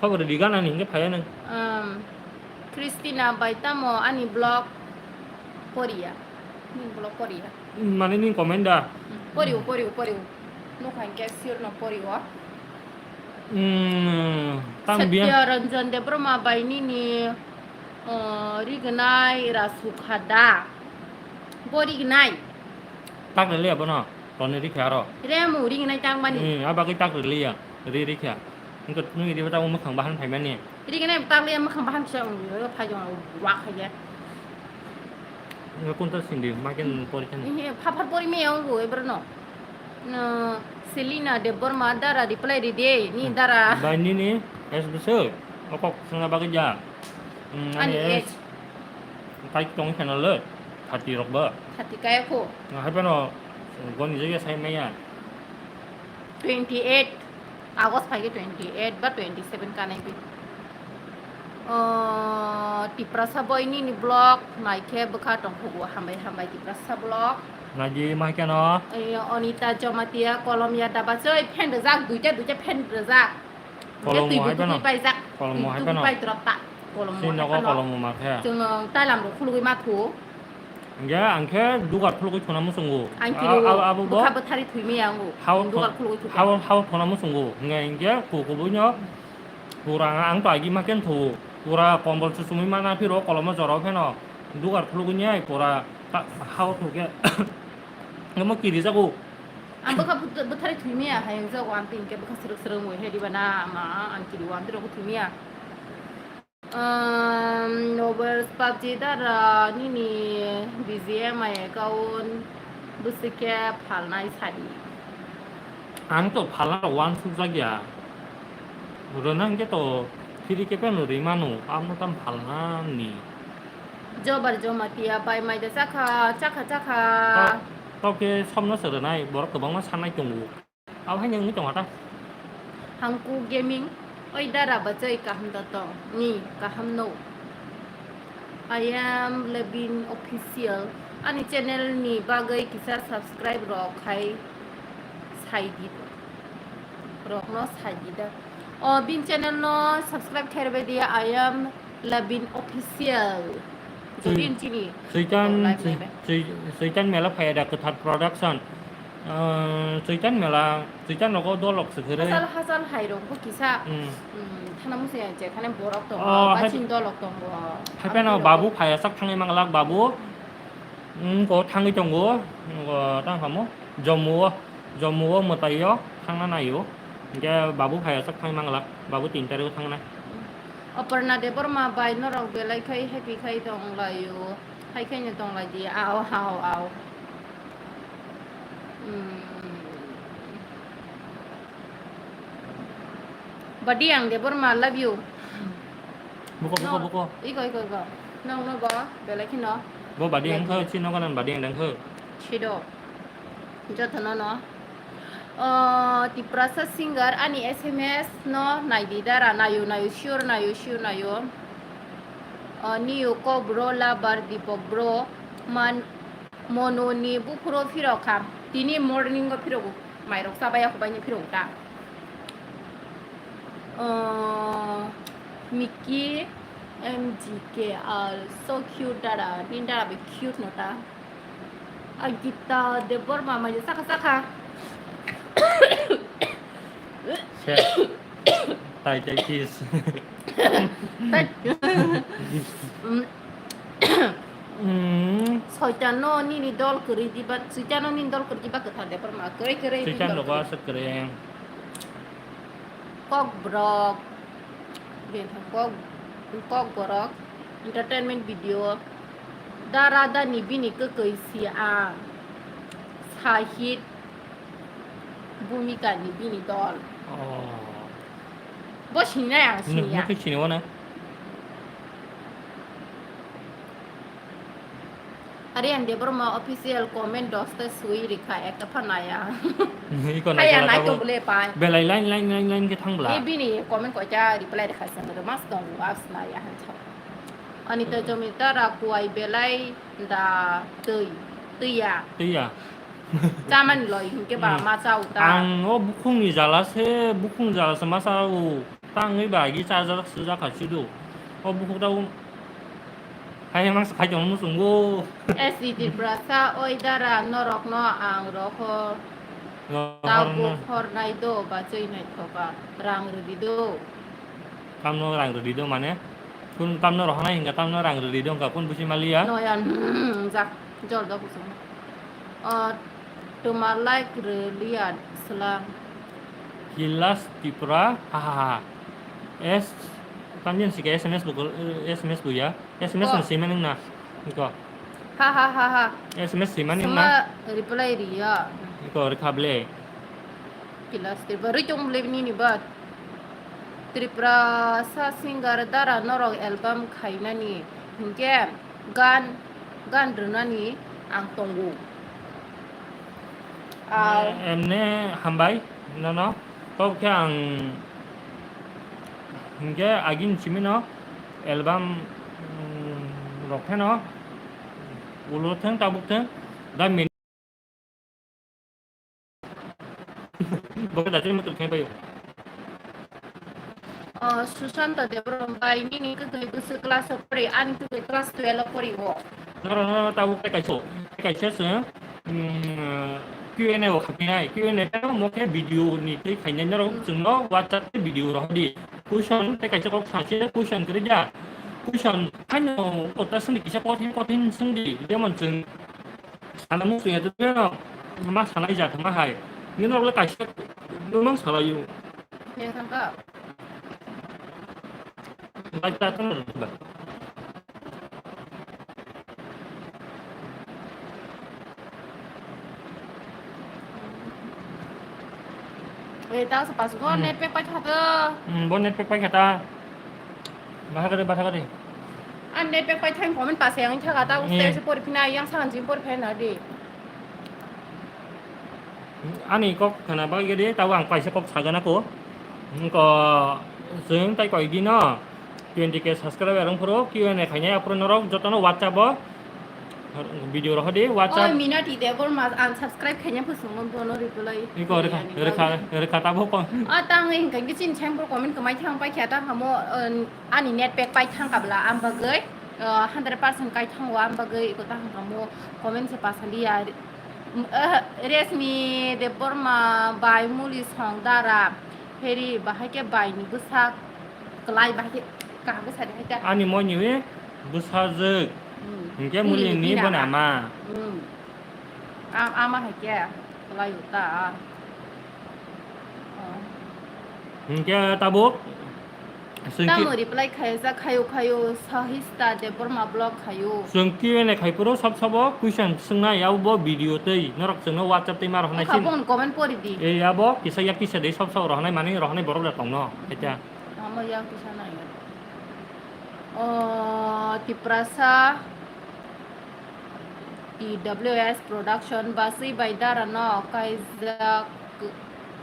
Khobor di gana ni hingke phaya nang. Um, Christina bai tamo ani vlog poriya. Ni vlog poriya. Mane ni comment da. Poriyo, poriyo, poriyo. Nokha hingke sir no poriyo. Hmm, tang biya. Satya Ranjan Debbarma bai nini, uh, rignai rasukha da. Bo rignai. Tak rili abono, toni rikha aro. Remu rignai tang mani. Hmm, abagwi tak rili ya, ri rikha. Engko nung idi bata mwkhang bahan phaimani. Rignai tak rili mwkhang bahan kisa wngyo, phai jong wa khaye. Nga kunta sindi, makin pori kan. Ihe, phapar pori me ang go, ebro no. No, Selina Debbarma dara reply ride, ni dara. Bai nini, es besok, okok sanga bagja. Hmm, ani es. Kai tong channel le, thati rok ba. Thati kaya ko. Nga hai pano, goni jaya sai maya. Twenty eight. August phaikhe twenty eight ba twenty seven kanai bi. Oh, Tiprasa boy nini vlog naikhe bwkha tongkhugo, hambai hambai Tiprasa vlog. Naidi maikhe no. Ei, Onita Jomatia kolom ya daba choi fan rwjak, duita duita fan rwjak. Kolomo hai phano. Paijak. Kolomo hai phano. Pai drop ta. Kolomo hai phano. Kolomo ma khe. Chwng tailam rok khulugwi ma thu. Hingke ang khe dugar khulugwi thuna muchungo. Ang kiri abo bo bwkha bwthari thwimi ya ango. Dugar khulugwi thwkha. Hao thuna muchungo. Hingke hingke ku kubui no pura ang to agi ma ken thu. Pura kombol chuchumui mana phiro kolomo jorao pheno. Dugar khulugwi ni ai pura hao thukhe. Omo kiri jago. Ang bwkha bwthari thwimi ya hai jago ang tin khe bwkha srwk srwk mui hai diba na ma ang kiri o ang tiro thwimi ya. Um, Nobel PUBG dara nini B G M I account bwswk khe phalnai sadi. Ang to phalna rok uansuk jak ya. Rwna hwnkhe to free khe phano rwi mano, amo tam phalna ni. Jobar Jomatia bai maida chakha, chakha, chakha. Tok, tok khe somno se rwnai, borok kwbangma sanai tongo. Abo hai wngwi tongkha ta. Hangku Gaming, oi dara bachai kaham da tong ni, kaham no. I am Levin Official. Ani channel ni bagwi kisa subscribe rok khai sai di. Rok no sai di da. O bin channel no subscribe khairbai di, I am Labin Official. Jodi chini. Soitan, Soitan Mela phai da Kwthar Production. Ah, Soitan Mela, Soitan rogo dolok se khere. Hachal, hachal hai rok bo kisa. Hmm. Hmm, thana musi yang che, thana borok tongo, oh, bachin dolok tongo. Hai peno babu phai sak thangwi manglak babu. Hmm, ko thangwi tongo. Ko tang kamo. Jomu o, Jomu o mwtai o thangna naio. Hingke babu phai aswk thangwi manglak, babu tin tarik o thangnai. Aparna Debbarma bai norok belai khai happy khai tong laio, hai khaino tong lai di, ao, ao, ao. Hmm. Badi ang Debbarma, love you. Buko, buko, No, buko. Iko, iko, iko. Nong no bo, belai kheno. Bo badi ang kho, Belai kheno. Chino kanan badi ang dang kho. Chido. Jotono no. Oh, Tiprasa singer ani S M S no naidi dara, nayo, nayo, sure, nayo, sure, nayo. Oh, niyo ko bro, labar, Dipok bro, man, Mononi buphuro phirok kha. Tini morning o phirogo. Mairok chabaya hubaini phirok ta. Uh, Mickey M G K R, so cute dada. Nini dada be cute no ta. A Gita Debbarma mai saka saka. Chef. Tai tai kiss. Tai. Mm. Mm. Soitano nini dol kwrwi diba, soitano nini dol kwrwi diba kwthar Debbarma. Kwrwi kwrwi nini Soitan dol rogo kwrwi. Aswk kwrwi. Kokborok. Bini kok, Kokborok. Entertainment video. Dara dani bini kwkwi si ang. Sahit. Bhumika ni bini dol. Oh. Bo sinai ang Nung, siya. Nung khe sini wana? Aryan Debbarma official comment dosta sui rikha ekta phanaya. Iko Haya naikhe nai lagabo. To bole pai. Belai line, line, line, line khe thang bla. E bini comment koita reply rikha sandro mas tong abs naya han chao. Anita Jomita ra kuai belai da tui. Tuiya. Tuiya. Chamani loi hinkhe ba Hmm. Ma chao ta. Ang o bukhungni jala se, bukhung jala se ma chao. Tangwi ba agi chajak sujak kha sido. O bukhuk da hai mang khai tong musungo. S E Tiprasa oi dara norokno ang roho. Rohorno. Tabuk hornai do ba choi nai thoka. Rang rwdi do. Tamno rang rwdi do mane? Kun tamno rohornai hinga tamno rang rwdi do hinga kun busi maliya? Noyan, hmm, jak, jol do kusung. Uh, Tuma like rwliya slang. Hilas Tripura, ha ha ha. S, tamjin sika S M S bo, S M S bo ya. S M S Oh. No sima nung na. Iko. Ha ha ha ha. S M S sima nung na. Sima reply riya. Iko rikha ble. Hilas Tripura, rwi tong ble nini ba. Tripura sa singer dara norok album khainani hinkhe gan, gan rwnani ang tongo. Ar Emne hambai nono. Kok khe ang hinkhe agin simino album, mm, rok pheno ulo thang tabuk thang da min Bo khe daitini muitu khe baio. Oh, Sushanta Debbarma bai nini kwtwi bwswk class o pori? Ani kwtwi class twelve o pori o. Noro, noro, tabuk tei kaisa, tei kaisa se, mm, Q and A o khapinai. Q and A o mo khe video ni twi khainai norok Hmm. chwngno WhatsApp tei video rohor di. Question tei kaisa kok sa se question kwrwi da. Question haino kota swngdi kisa kothin kothin swngdi. Jemon chwng Sana muchung ya, tu no ma sana ija thangma hai. Ni no le kaisa no mang sana yu. Yang sangka. Lai ta tang ba. Eh, ta sa pas go Hmm. Net pack pai kha to. Hmm, bo net pack pai kha ta. Bahagari, bahagari. Ang net pack pai thang comment pase ang thaga ta Hmm. Uste se pori phina yang sangan jim pori phina di. Ani kok khana bagwi de tabo ang paisa kok sagana ko. Ko chwng tai koi dino twenty K subscriber wng phuru Q and A khainai aphuru norok jotono WhatsApp o video rohor di WhatsApp. Oi, Minati Debbarma unsubscribe khaina phusungno bono reply. Iko rikha, rikha, rikha tabo ko. A tang hinkha khe chini chang comment kwmai thang pai kha ta hamo, uh, ani net pack pai thang kabla am bagwi, uh, hundred percent kai thango am bagwi iko ta hamo comment se pasaliya. Uh, Resmi Debbarma bai muli song dara pheri bahai khe bai ni bwsak. Kwlai bahai khe kaham khe sadi hai ta. Ani moi ni bwsajwk. Hmm. Hinkhe muli ni bini bini ama. Hmm. Am-, ama hai khe kwlai ta. Oh. Hinkhe tabuk Chwng ki- Tamo reply khaijak khayo khayo Sahista Debbarma blog khayo. Chwng Q and A khai phuru sab sabo question swngnai, abo bo video tei norok chwngno WhatsApp tei ma rohornai. Wngkha chini. Bongni comment pori di. Ei abo kisa yak kisa de sab sabo rohornai, mani rohornai borok da tongno. Eta. Amo yak kisa nai. O, Tiprasa T W S Production basui bai dara no kaijak,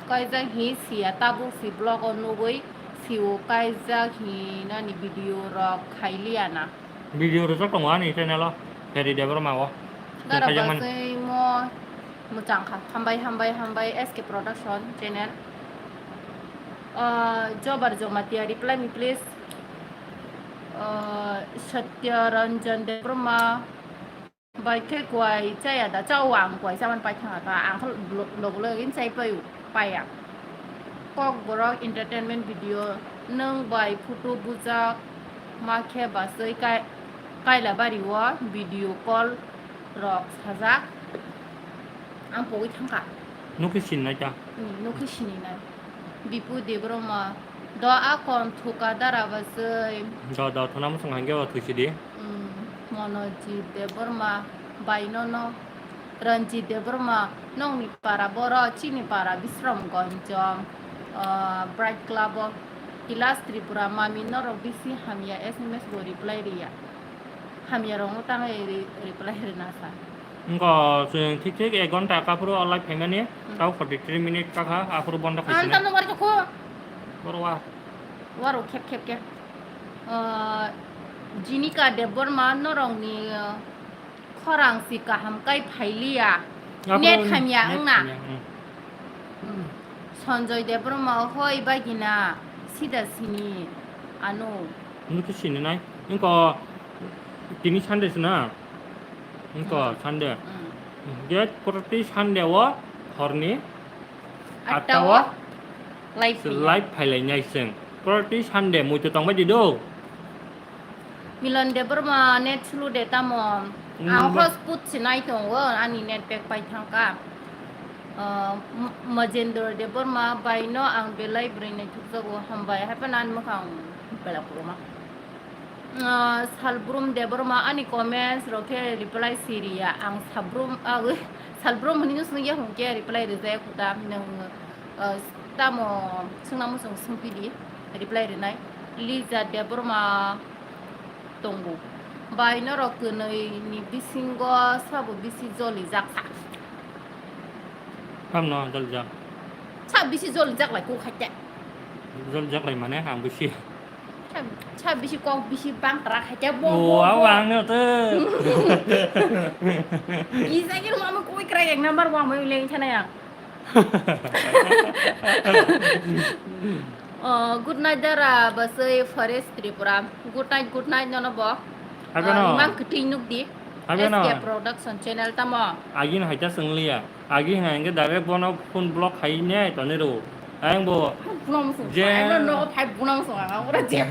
kaijak hi siya, tabuk si blog o nugui siwo kaijak hi nani video rok khailiya na. Video rwjak tongo ani channel o, Ferry Debbarma o. Dara kaijak mani. Basui mo mwchang kha. Hambai, hambai, hambai, S K Production channel. Ah, Jobar Jamatia, reply me please. Ah, Satya Ranjan Debbarma, bai khe kwai chaya da, chao ang kwai chaman pai thanga ta, ang khe lo-, logo logo in chai payu, paya. Kokborok Entertainment video, nwng bai photo bujak ma khe basui kai-, Kailabari o video call rok sajak. Ang pogwi thangkha. Nokhe sininai ta? Hmm, nokhe sininai. Bipu Debbarma. Do a kon thuka dara basui. Do, do, thuna musung hangke o thusi di. Hmm, Monojit Debbarma. Baino no. Ranjit Debbarma. Nokni para boro, chini para Bisramganj o, ah, Bright Club o. Hilas Tripura, mami norok bisi hamya, S M S bo reply riya. Hamya rokno tangwi re-, reply rwna sa. Wngkha chwng thik thik ek ghonta kaphuru o live phaimani, hmm, tau forty three minute kakha, aphuru bondo khaisini. Ang tamo wari tokho. Boro wa. Waro khep khep khe. Ah, Jinika Debbarma norokni, ah, khorang si kaham kai phailiya. Aphuru net hamya net wngna. Hamya, hmm. Hmm. Sanjoy Debbarma hoi bagina sida sini ano. Nokhe sininai. Wngkha tini Sunday sina. Wngkha, hmm, Sunday. Hmm. Get proti Sunday o horni atta o live phainai. Live phailainai chwng. Proti Sunday muitu tongbai di do. Milan Debbarma net sulu de tamo. Hmm, ang ba- hotspot se nai tongo, ani net pack pai thangka. Ah, M-, Majendra Debbarma bai no ang belai bwrwi naithokjago, hambai. Haphano ani mwkhang belai kwbangma. Ah, Salbrum Debbarma ani comments rok khe reply siriya. Ang Salbrum, ah, Salbrum hwnwi no swngya hwnkhe reply rijaya khuta. Nwng, ah, tamo swngna muchung swngpidi reply rinai. Lija Debbarma tongo. Bai norok kwnwi ni bisingo sabo bisi jolijak sa. Hamno jolijak. Sa bisi jolijak lai kok haite. Jolijak lai mane ang bisi. Sa, sa bisi kok bisi bang trak haite bo, oh, bo, abo bo. Ang no te. Isa kir mama koi kra ek number wa mai leng chana ya. Oh, good night dara basui Forest Tripura. Good night, good night nono bo. Haibeno. Ah, imang kwtwi nukdi. Haibeno. S K Production channel tamo. Agin haita swngliya. Agi hwnka hwnkhe direct bono phone block khai ne toni rwo. Ayang bo. Phone block song. Je. Ayang no phai block song ang ora je.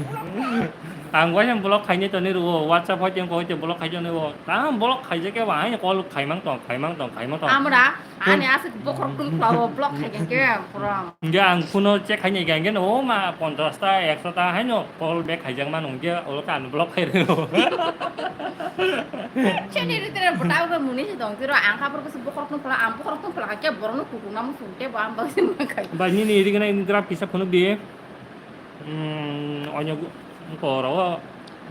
Ang waisa block khai ne toni rwo. WhatsApp hoite ko hoite block khai toni rwo. Tam block khai je ke wa ai call khai mang tong, khai mang tong, khai mang tong. Amra. Ani aswk bokhorok tong phlao block khai khe pura. Hingke ang phone o check khai nai khe, hingke no ma ponchash ta, ekso ta haino call back khaijak mano, hingke olo ka unblock khai rw. Chini ri tere bwtao ke muni se tong tiro, ang kha borok se bokhorok tong phlao, ang bokhorok tong phlao khe borok no kutung namo sung te bo ang bak sin ma khai. Bai nini ri gana graph kisa phunuk di. Hmm, onyo gu-, koro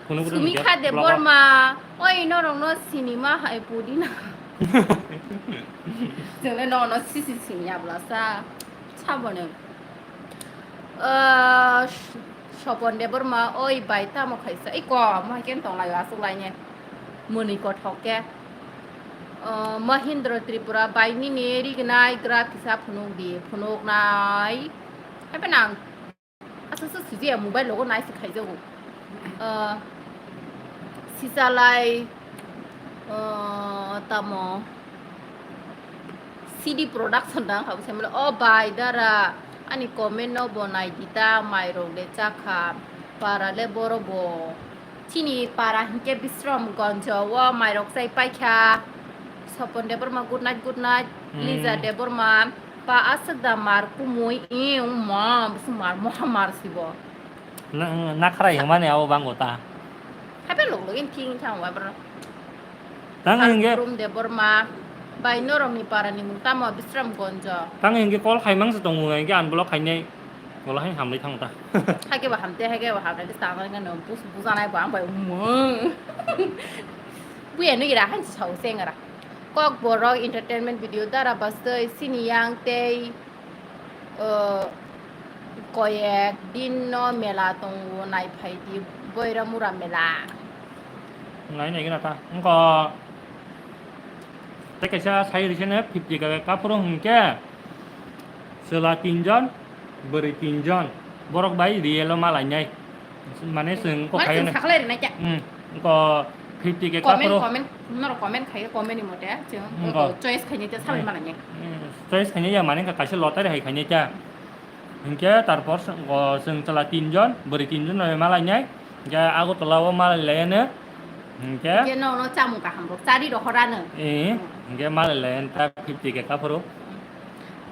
phunuk ri Sumikha hingke Debbarma, oi norok no sinima hai pudi na. Chwngno nono sisi sini ablasa saboni. Ah, Sopon Debbarma, oi bai tamo khaisa. Iko, mo hai ken tong laio aswk laine. Mwnwi kothok ke. Ah, Mahindra Tripura, bai nini rignai graph kisa phunuk di, phunuk nai. Hai nang. Asa sa suji ya mobile logo nai se khaijago. Ah, sisalai, ah, tamo C D production dang khabu semlo. O bai dara ani comment no bo nai dita, mairok de chakha, para le boro bo. Chini para hinkhe Bisramganj o mairok chai paikha. Sopon Debbarma, good night, good night. Hmm. Lija Debbarma, pa aswk da mar kumui, i, ma, bisi mar, moha mar sibo. Na, na khara yang mani abo bango ta. Hape log login thing thang wa bro. Tang hingge. Rum de Borma. Bai norok ni para ni mung tamo Bisram Gonjo. Tang hingge call khai mang se tongo hingge unblock khai nai. Wala hai hamlai thang ta. Hake ba hamte hake ba hamte tang ngai no bus bujanai ba ang bai mung. Buya nui ra han sau seng ra. Kokborok entertainment video dara bastoi sini yang tei, eh, koyek din no mela tongo nai phai di Boiramura mela. Ngai nai gina ta. Engko tei kaisa sai risi no fifty ka kaphuru hingke chwla tinjon, bwrwi tinjon. Borok bai real o malainai. Mane chwng ko Mane khayo chwng na. Saklai rwnai kya? Hmm. Ko fifty ke Comment, kapro. Comment, norok comment khayo, comment ni mote chwng Hmm, ko ko. Choice khainai te sabai Hmm. Malainai. Hmm. Choice khainai ya mane ka kaisa lottery hai khainai kya. Hingke tarpor chwng, o, chwng chwla tinjon, bwrwi tinjon bai malainai. Hingke Agartala o malai layano. Hingke Hingke no, no chamung kaham rok chari rohorano. Eh, hingke malai layan ta fifty ke kapro.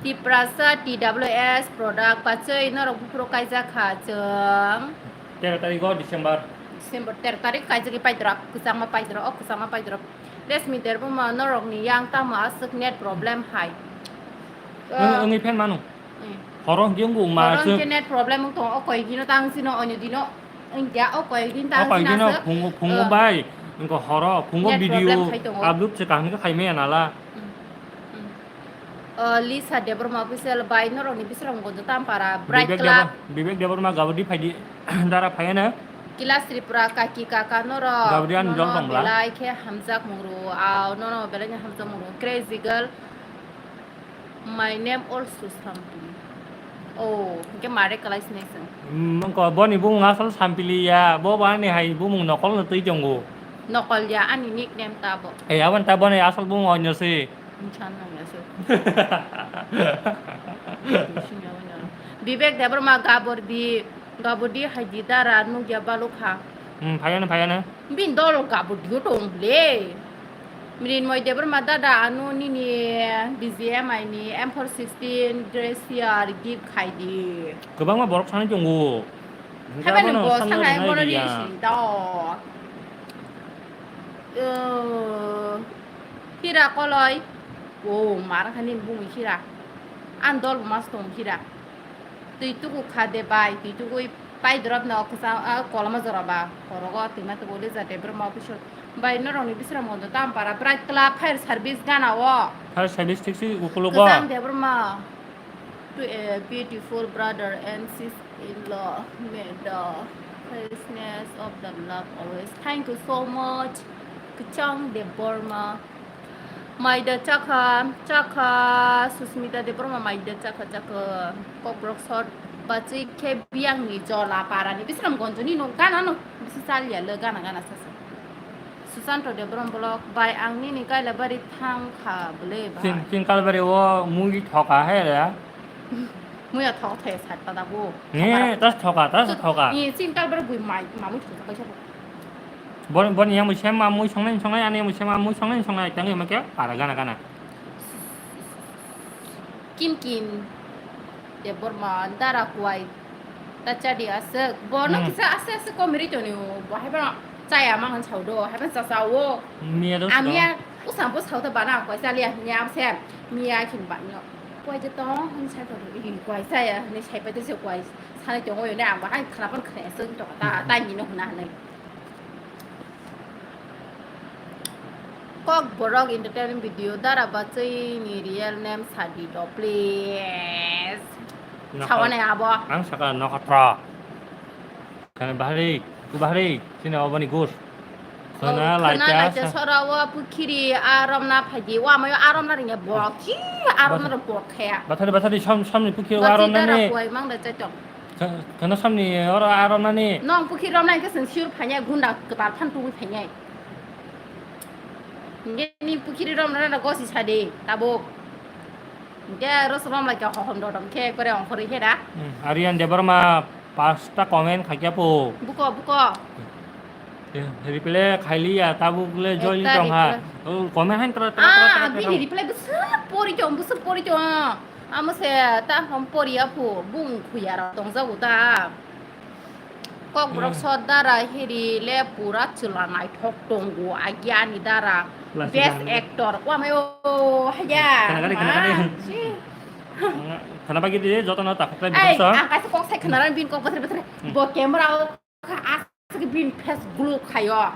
Tiprasa T W S product bachoi norok buphuru kaijak kha chwng. Tero tarikh o December. December tero tarikh kaijagwi paidrop, kwchangma paidrop, o kwchangma paidrop. Resmi Debbarma norokni yang tamo aswk net problem hai. Wng, wngwi phan mano. Hmm. Horo hwnkhe wngkha ma Horo chwng hwnkhe net problem wng tongo, o koi gino tang sino onyo dino. Wngya o koi gin O tang koi sino gino aswk. Phungo, phungo Oh. Bai. Wngkha horo, phungo Net video problem khai tongo. Upload se kaham khe khai maya nala. Hmm. Hmm. Uh, Lisa Debbarma official bai norokni Bisramganj Tampara Bright Vivek Club. Debbar-, Vivek Debbarma gabadi phaidi dara phaiya na. Kilas Tripura kaki kaka norok Gabadi ani nono jol tongla. Belai khe hamjak mungru, au nono belai khe hamjak mungru. Crazy girl, my name also Sampili. Oh, hingke mare kalai sinai song. Mm, wngkha boni bumung asal Sampili ya, bo bani hai bumung nokol no twi tongo. Nokol ya, ani nickname ta bo. Eh, aboni ta boni asal bumung onyo se. Bwsa nang ya se. Bwswng ya wngya. Vivek Debbarma gabor di, gabor di hai di dara nugya balukha. Hmm, phaiya na, phaiya na. Bini dol gabor di o tong le. Mrinmoy Debbarma dada ano nini B G M I ni M four sixteen dress ya gift khai di. Kwbangma borok sanai tongo. Haiba nung bo sanai bono ri si do. Hira koloi. O, mar kha nini bumui hira. Ang dol bo mas tong hira. Twi tuku kha de bai, twi tukui pai drop no kisa, ah, koloma jora ba. Horogo twima tubu le jate bro ma office. Bai norok ni bisra mondo tam para bright club fire service gana o. Fire service thik si ukulogo. Kisa ang de bro ma. To a beautiful brother and sister-in-law, may the freshness of the love always. Thank you so much, Kchang Debbarma. Maida chakha, chakha, Susmita Debbarma maida chakha, chakha. Kokborok sot bachwi khe biyang ni jola para ni Bisram Gonjo ni no gana no bisi chaliya le gana gana sasa. Susanto Debbarma block bai ang nini Kailabari thang kha bwle bai. Chin, chin Kailabari o mui thoka he re. Mui o thok the sat pada bo. Ni, tas thoka, tas thoka. Ni chin Kailabari bui mai, mamui thoka kaisa. Bon, bon yang mui sem mamui songnai songnai, ani mui sem mamui songnai songnai, tang ma ke para gana gana. Kin kin. Debbarma dara kuai. Ta chadi aswk. Bono Hmm. Kisa aswk aswk komiri toni o. Bo hai bono chaya ma han chau do. Hai bono cha chao. Miya do Amia usang bo chau ta bana kuai chaliya hinya am se. Miya kin ba nyo. Kuai je tong han sai to. Ikin kuai chaya. Ni sai pa je se kuai. Sanai tongo yo ne ang ba hai khana pon khana aswk to ta ta ni no huna hanai. Kokborok entertainment video dara bachwi ni real name sadi do, please. Nokha- Sawane abo. Ang saka nokatra. Kana bahari, ku bahari, sini obani gus. Oh, sana khana laita laita sa- sora wa pukhiri arom na phaji, wa mayo arom na ringe bok, ki arom na bok khaya. Bathari, bathari, sam, samni pukhiri Bachwi arom na dara ni. Kuai mang da chatong. Ka-, kana samni oro aro nani? Nong pukhiri romnai khe chwng sure phainai, gunda kwtal phan tubui phainai. Hingke ni pukhiri romnai na gosi sadi, tabuk. Hingke ros romlai khe hohom dodom khe ekbare ongkhorwi khe da. Hmm, Aryan Debbarma pasta comment khaikya po. Buko, buko. Eh, reply khailiya, tabuk le join Ekta tongha. Reply. Oh, comment hain tra, tra, tra, Ah, tra, tra, bini tra. Reply bwswk pori tong, bwswk pori tong. Amo se ta ham poriya phu, bung khuya rok tongjago ta. Kokborok Hmm. Sot dara hiri le pura chwla naithok tongo, agi ani dara Lasik best ang. Actor. Wamai o haya. Khana gari, khana gari. Ah, si. Khana bagwi di, jotono takhuk lai Ei, bwsa. Ang kaisa kok sai khana rani bin kok bothre bothre. Hmm. Bo camera o kha aswk bin face glow khayo.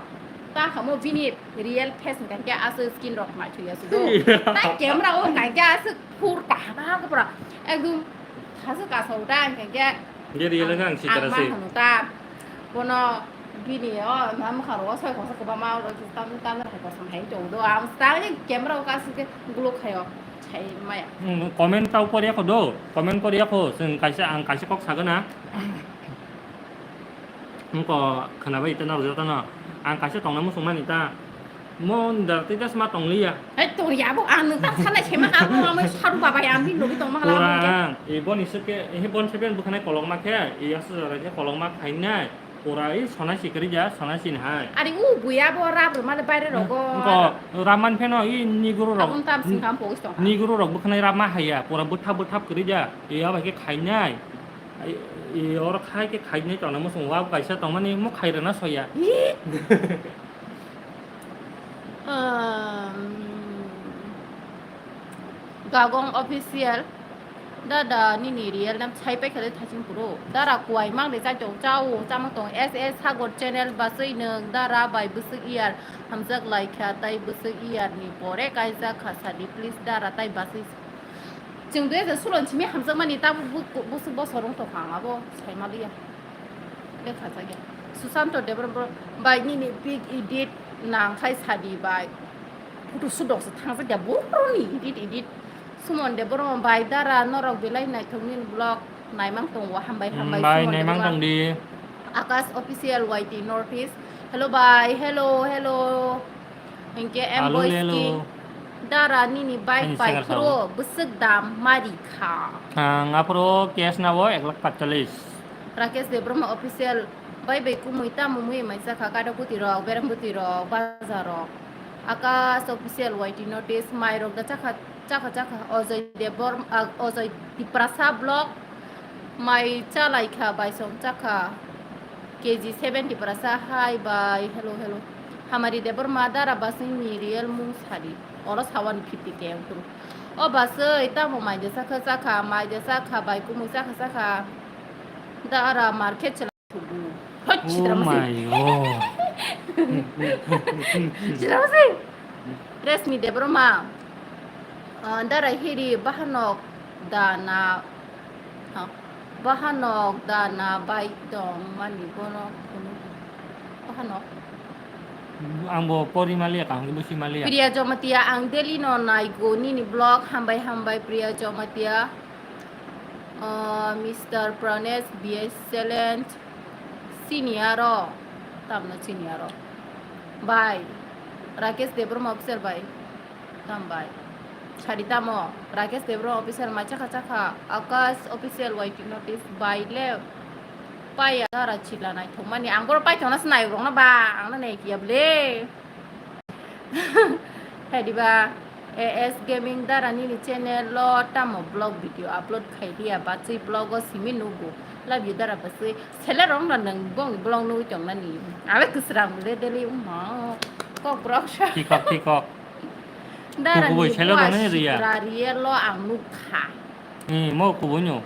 Ta khamo bini real face hwnkhe aswk skin rok naithuya sudo. Iya. Ta camera o hwnkhe aswk phur kaham kaham pura. Ekdom thaswk kasao ta hwnkhe. Ye real ang, ang sitara se. Ang ma hwno ta. Bono bini o ma mwkhang rogo soi kosa kwbangma oro tam tam hai kosom hai tong do. Ang ta ni camera o kasi ke glow khayo. Sai maya. Hmm, comment tau poriya kho do. Comment poriya kho. Chwng kaisa, ang kaisa kok sagana. Wngkha khwnabai tei norok jotono. Ang kaisa tongna muchung mani ta. Mon dar tei das ma tong liya. Hai toriya bo ang nung tak sanai sema ka bo amai saru babai ang bin logi tong ma hala bo. Kurang, i boni seke, i bon seke bukhanai kolok ma khe, i asu jora khe kolok ma khainai. Pura i sona sikri ja, sona sin hai. Ari u buya bo rap ro male baire rogo. Wngkha raman pheno i niguru rok. Abun tam sing kam pogis tong. Niguru rok bukhanai rap ma haiya, pura butha butha kri ja. I abai khe khainai. Ai, i oro khai khe khainai tongna muchung wa kaisa tongmani mo khairana soya. Hi? Um, Gagong Official. Dada nini real nam sai pai khade thaching puro. Dara kuai mang de chai tong chao chamang tong S S Sagor channel basui nung dara bai busuk iyar hamjak lai kha tai busuk iyar ni pore kaijak kha sadi please dara tai basui. Chwng dui hajar sulo ni simi hamjakmani tabuk bu-, bu-, busuk bosor wng tongkha ang abo saima liya. Lekha jakya. Susanto Debbarma bai nini big edit nang khai sadi bai. Photo shoot rok se thangjakya boroni edit edit. Sumon Debbarma bai dara norok belai naithok nini vlog naimang tongo hambai hambai bai Sumon naimang Debbarma. Tong di. Akash Official Y T North East. Hello bai, hello, hello. Hingke M Alo Boys lelo. King. Dara nini bike Ani pai sagar khro sao. Bwswk dam mari kha. Ang aphuru cash nabo ek lakh patchallis. Rakesh Debbarma Official bai bai kumui tamo mui mai chakha kada kuti rok berang kuti rok bazar rok. Akash Official Y T Notice mai rok da chakha chakha chakha Ojoi Debbarma ah, Ojoi Tiprasa Vlog mai chalai kha bai song chakha. K G seventy para sa hai bai, hello, hello. Hamari Debbarma dara basing ni real mung sadi. Oro sawan fifty K ang turu. O basoi tamo mai de sakha sakha, mai de sakha bai kumui sakha sakha. Dara market chela thugu. Hoi, Oh chitra masih. My God. Chitra masih. Resmi Debbarma. Ah, dara hiri bahanok dana. Ah, bahanok dana bai tong mani bono kunu. Bahanok. Ang bo pori maliya, kaham ke busi maliya. Priya Jomatia, ang daily no naigo nini vlog, hambai hambai Priya Jomatia. Ah, Mister Pranesh B S Challenge. Senior o. Tamno senior o. Bai. Rakesh Debbarma officer bai. Tambai. Sadi tamo, Rakesh Debbarma official mai chakha chakha, Akash official Y T notice bai le paya dara chila naithok mani. Ang boro paithok na se nayok rok no ba, ang no nai kiya bwle. Hai diba, A S Gaming dara nini channel lo tamo vlog video upload khai dia, bachwi vlog o simi nugo. Love you dara bachwi. Sele rok no nang bong vlog nugwi tong nani. Abe kwsrang bwle daily, umma. Kok brok sa. Tikok, tikok. Dara kubui ni selo bua rwna ni riya. Sibra riya lo ang nukha. Ni mo kubui no.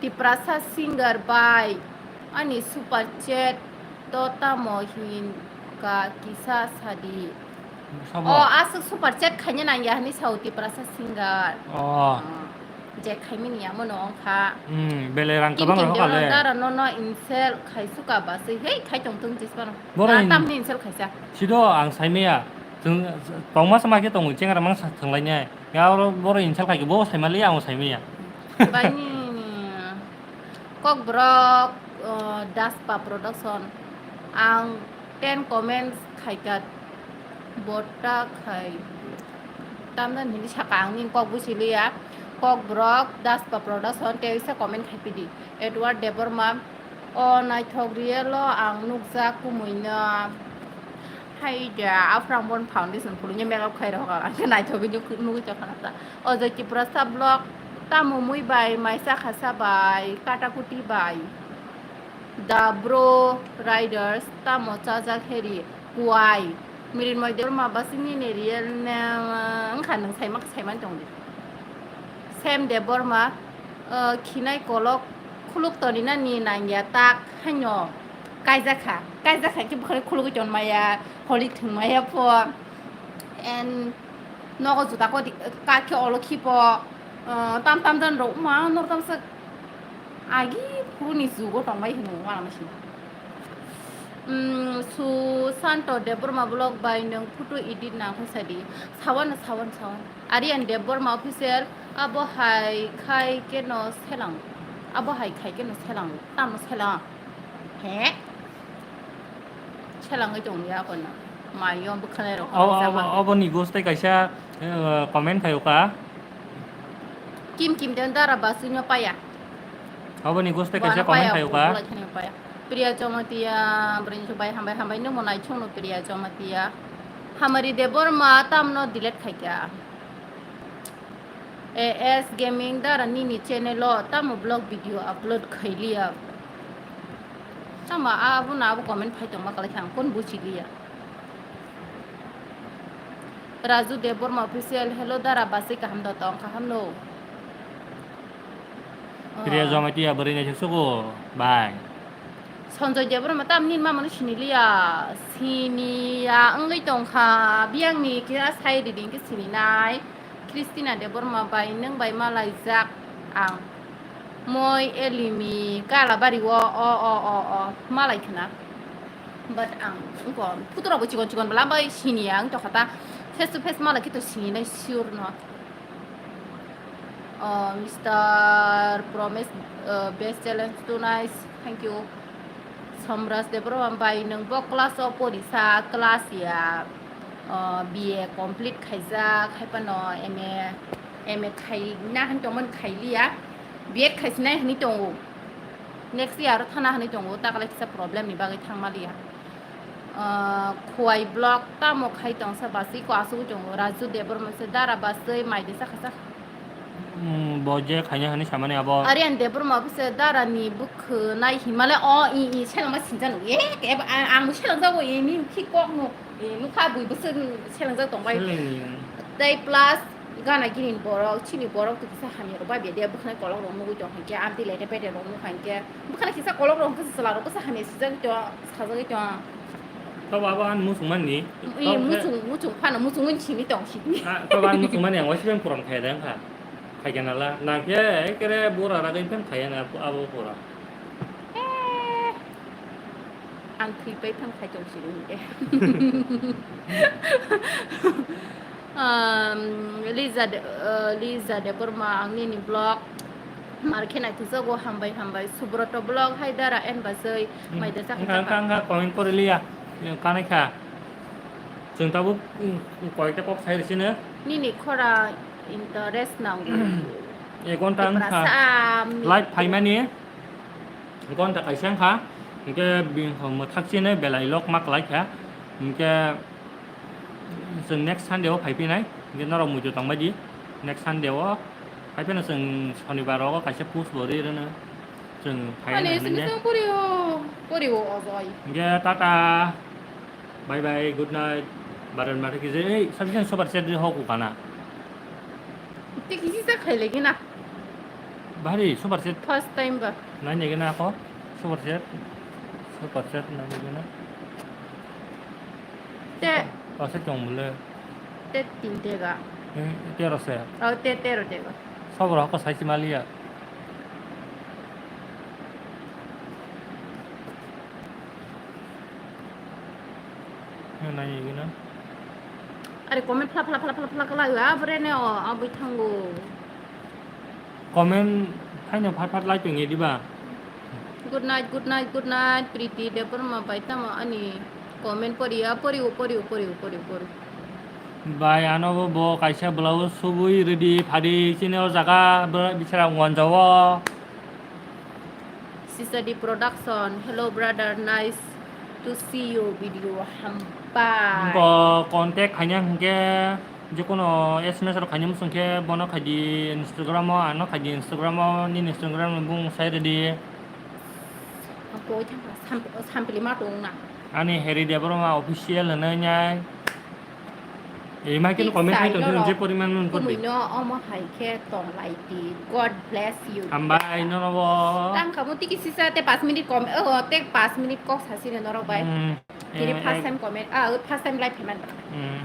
Tiprasa singer bai ani super chat to tamo hin ka kisa sadi. Sabo. O aswk super chat khaina nangya hani sao Tiprasa singer. Oh. Ah. Je khaimani amo no ongkha. Hmm, belai rang kwbang rok kale. Dara no no insel khaisuka ba se hei khai tong tong jis pano. Boro in- tamni insel khaisa. Sido ang saimaya. Tong ma sama khe tongo chengra mang sa thanglainai. Ya boro insel khai bo saimali ang saimaya. Bani Kokborok, uh, Daspa Production. Ang ten comments khaika. Bota khai. Tamdan hindi saka ang ning kok busi liya. Kokborok Daspa Production tei isa comment khai pidi. Edward Debbarma. O naithok real o ang nukjak kumui no. Hai da, Afrang bon foundation phulungya makeup khai rok ang khe naithok nuk-, nugui tongkha na ta. O Jyoti Prasad vlog, tamo mui bai, mai chakha sa bai, kata kuti bai. The Bro Riders, tamo chajak heri, kuai. Mrinmoy Debbarma basing nini real name, wngkha nwng saima saimani tongdi. Sam Debbarma, uh, khinai kolok khuluk toni na ni nangya tak haino kaijakha. Kaijakha khe bukhari khulugwi ton maya, holi thwng maya pho. And nogo juta ko di, ka khe olo khipo, uh, tam tam jan rok ma nor tam sak. Agi phuruni jugo tongbai hwnwi uanama sini. Mm, Susanto Debbarma vlog bai nwng photo edit nang khe sadi. Sawan, sawan, sawan. Aryan Debbarma official, abo hai khai keno selang. Abo hai khai keno selang. Tamo selang. He? Selangwi tongya kono. Mayo bwkhanai rok. Abo, abo, aboni ghost tei kaisa, eh, comment khayo ka. Kim kim den dara basui no paya. Aboni ghost tei kaisa comment khayo ka. Priya Jamatia, bwrwi bai hambai hambai no monai chungno Priya Jamatia. Hamari Debbarma tamno delete khaika. A S Gaming dara nini channel o tamo vlog video upload khailiya. Tamo abono abo comment phai tongma kwlai kha ang kon buchiliya. Raju Debbarma official, hello dara basui kaham da tong kaham no. Priya Jamatia bwrwi naisik sugo bai. Sanjoy Debbarma tam nini mamano siniliya, siniya wngwi tongkha, biyangni khe sai ridi hwnkhe sininai. Christina Debbarma bai nwng bai malaijak ang. Moi Elimi Kalabari o, o, o, o, o, malai khna. But ang wngkha photo rokbo chikon chikon bwla bai siniya wng tongkha ta. Face to face malai khe to sininai sure no. Oh, Mister Promise, uh, best challenge tonight. Thank you. Somraj Debbarma bai nwng bo class o porisa, class ya, uh, B A complete khaijak, haipano M A, M A khaina hwn tongmani khailiya, B Ed khaisinai hwnwi tongo. Next year o thana hwnwi tongo, takalai kisa problem ni bagwi thangmaliya. Ah, Khowai vlog tamo khai tongsa basui ko asugwi tongo. Raju Debbarma se dara basui mai de sakha sakha. Hmm, bo je khaina hwnwi samani abo. Aryan Debbarma bo se dara ni bwkhwnai hinmale o i i selengma sinjanu. E, e, ang, ang bo selengjago e ni khi kok no. E, nukha bui bwswk selengjak tongbai. Selengni. Tei plus gana gini borok, chini borok to kisa hamya rok bai bede bwkhwnai kolok rok nugwi tong hinkhe, amtwi lete pete rok nukha hinkhe. Bwkhwnai kisa kolok rok hinkhe chwla rok kisa hamya sijagwi tong, sajagwi tong. Tobo abo ang muchung manni. Iya, muchung, muchung phano muchung wng simi tong sini. Ah, tobo ang muchung manni ang waisibeng puron khaya de wngkha. Khaikhe nala. Nangkhe ekere bura ragwi phano khaya na abo pura. Eh. Ang thwi pai thang khai tong sini hinkhe. Um, Liza de, uh, Liza Debbarma ang nini vlog. Mar khe naithujago hambai hambai. Subroto vlog hai dara en basui. Hmm. Mai da sakha wngkha, sakha. Wngkha, wngkha, comment pori liya. Kanai kha. Chwng tabuk, mm, koyekta kok sai rwsino. Nini khora interest nango. Ek ghonta wngkha. Tiprasa, um, live phaimani. Ghonta kaisa wngkha. Hinkhe bini mwthak chini belai lok ma kwlai kha. Hinkhe chwng next Sunday o phai phinai. Hinkhe norok muitu tongbai di. Next Sunday o phai phino chwng Shonibar rogo kaisa post bo rwi rwno. Chwng phai ani rwna sini hinwi. Chwng pori o, pori o ojoi. Hinkhe tata. Bye bye, good night. Baran mata kije, ei, sabjang super set ri hoku kana. Te kisi sa khai lagi na. Bari super set. First time ba. Nai nege na ko. Super set. Super set nai nege na. Te. Super set tong mule. Te tin tega. Eh, tero se. Oh, te tero tega. Sabra ko sai si malia. Nai gina. Are comment phla phla phla phla phla kala ya bre ne o abui thango. Comment phaino phat phat lai tong diba. Good night, good night, good night. Priti Debbarma bai tamo ani comment poriya, poriu, poriu, poriu, poriu, poriu. Bai ano bo, bo kaisa blouse subui ready phadi chini o jaga bisara wanjao. Sisadi Production, hello brother, nice to see you video, hambai. Bo contact khaina hwnkhe, jekono S M S rok khaina muchung khe, bono khaidi Instagram o, ano khaidi Instagram o, nini Instagram ni bung sai rwdi. Koi thangkha, sam-, sampili ma tong na. Ani Harry Debbarma official hwnwi nai. Ei ma khe comment hai tong je poriman mon por di. Kumui no omo hai khe tong lai di. God bless you. Hambai nono bo. Tang kha mo tiki sisa te paanch minute kom, oh, te paanch minute kok sasi ne norok bai. Hmm. Tini first time comment, ah, first time live payment. Hmm.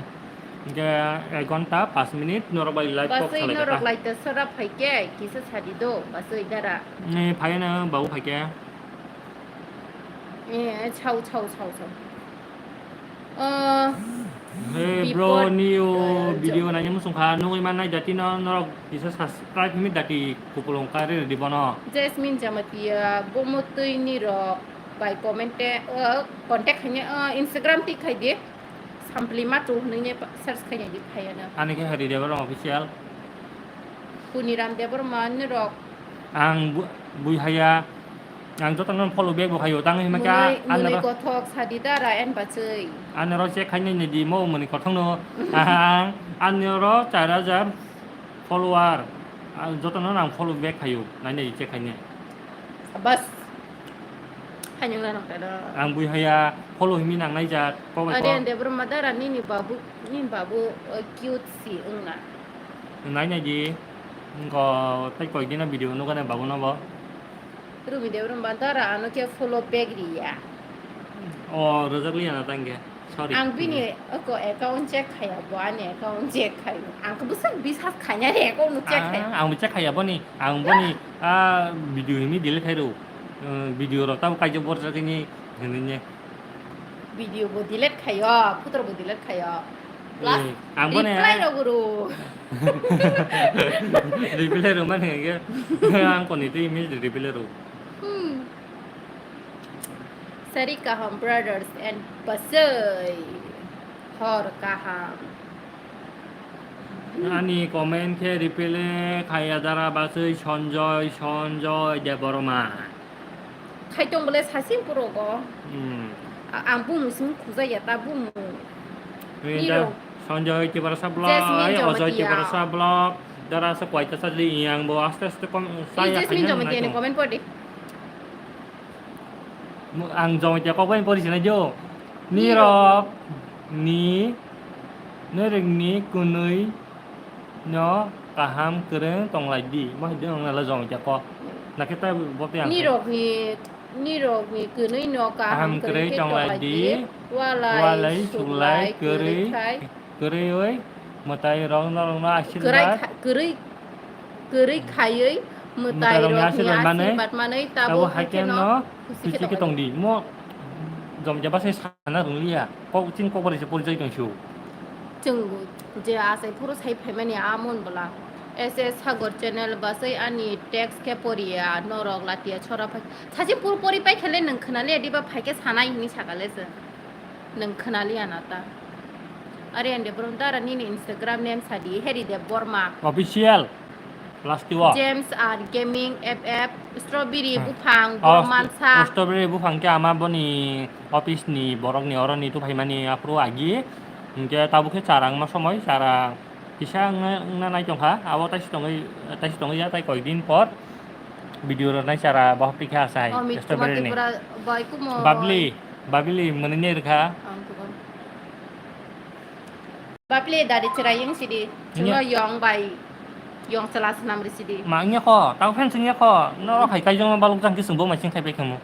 Ge ek ghonta paanch minute norok bai live kok salai norok kha. Lai te sora phai khe kisa sadi do, basui dara. Ne phai na babu phai khe. Eh, chao, chao, chao, chao. Eh, hey, bro, bipod, new eh, video naini muchung kha, nugwi mannai jati no, norok kisa subscribe himi dati kupulung kari rwdi bono. Jasmine Jamatia, bomo twi nirok bai comment te, eh, contact khaini, eh, Instagram tik khai di. Sampli Matu hwnwi ne search khaina di phaiya no. Ani khe Hari Debbarma official. Puniram Debbarma nirok. Ang bu-, bui haya. Ang joto no follow back bo khayo. Tang hima kha. Mwnwi, ano mwnwi ro-, kothok sadi da ra en bachwi. Ano ro check khaina ni di mo mwnwi kothok no. Ang, ano ro char hajar follower. Ang joto no ang follow back khayo. Nai nai check khaina. Bas. Khainung na nokta do. Ang bui haya, follow himi nang nai jat, kok bai kok. Aryan Debbarma dara nini babu, nini babu, uh, cute si wngna. Nai nai di, engko tei koi dina video nugo na babu no bo. Rumi Debbarma dara ano khe follow back riya. O, rwjak liya na tang khe. Sorry. Ang bini oko account check khaya, bo ani account check khayo. Ang khe bwswk bisas khaina re account no check khayo. Ah, ang bo check khaya boni, ang boni, ah, video himi delete khai rw. Eh, video rok tamo kaijak borjak hini hwnwi ne. Video bo delete khayo, photo bo delete khayo. Plus eh, ang boni reply rok rw. Reply rw mani hwnkhe ang koni twi image reply rw. Hmm. Sari kaham brothers and basai. Hor kaham. Ani comment khe reply khaya dara basai Sanjoy, Sanjoy Debbarma. Khai tong bole sasing puro go. Hmm. A-, ang bumu sing khujaya ta bumu. Ni da Niro. Sanjoy Tiprasa vlog, Jasmine ai, Ojoi Jamatia. Tiprasa vlog. Dara sa kwaita sa li yang bo aste aste kom saya Jasmine khanya Jamatia ni nai tong. Comment pori. Mo-, ang Jamatia kok bai pori sinai jo. Nirok. Nirok ni, nirok ni kunui no kaham kwrwng tong lai di. Mo hai de ong nala Jamatia kok. Nakhe ta bo te ang. Nirok ni, nirok ni kunui no kaham kwrwng tong lai di. Walai, walai, suklai, suklai, kwrwi, kwrwi khai. Kwrwi oi, mwtai rok norok no asirwad. Kwrwi kha-, kwrwi, kwrwi khaiwi mwtai rok ni asirwad manwi, asirwad manwi tabo tabo hai khe no khusi khe tong di. Mo Jamatia basai sana rwng liya. Kok chini kok bai se porijak tong sio. Chwng je asai phuru sai phaimani amon bwla. S S Sagor channel basai ani text khe poriya norok latiya chora phai. Sachi pur pori pai khele nwng khwnaliya diba phai khe sanai hini sakale se. Nwng khwnaliya na ta. Aryan Debbarma dara nini Instagram name sadi Harry Debbarma. Official. Last o. James R Gaming F F, Strawberry hmm. Buphang, oh, Borok Mansa. Strawberry Buphang khe ama boni office ni borok ni oro ni tu phaimani aphuru agi. Hingke tabuk khe chara wngma somoi chara kisa wngna, wngna nai tongkha. Abo taisi tongwi, taisi tongwi ya tai koi din por video rwnai chara bahop tikha asai. Oh, Strawberry ni. Babli, Babli mwnwi ni rwkha. Ang tukon. Baple dari chwrai wng sidi. Chwngno yong bai yong chwla swnam ri sidi. Ma wngya kho, tang fan chwngya kho. Norok hai kaijongma balok jang khe chwngbo maising khai pai khamu.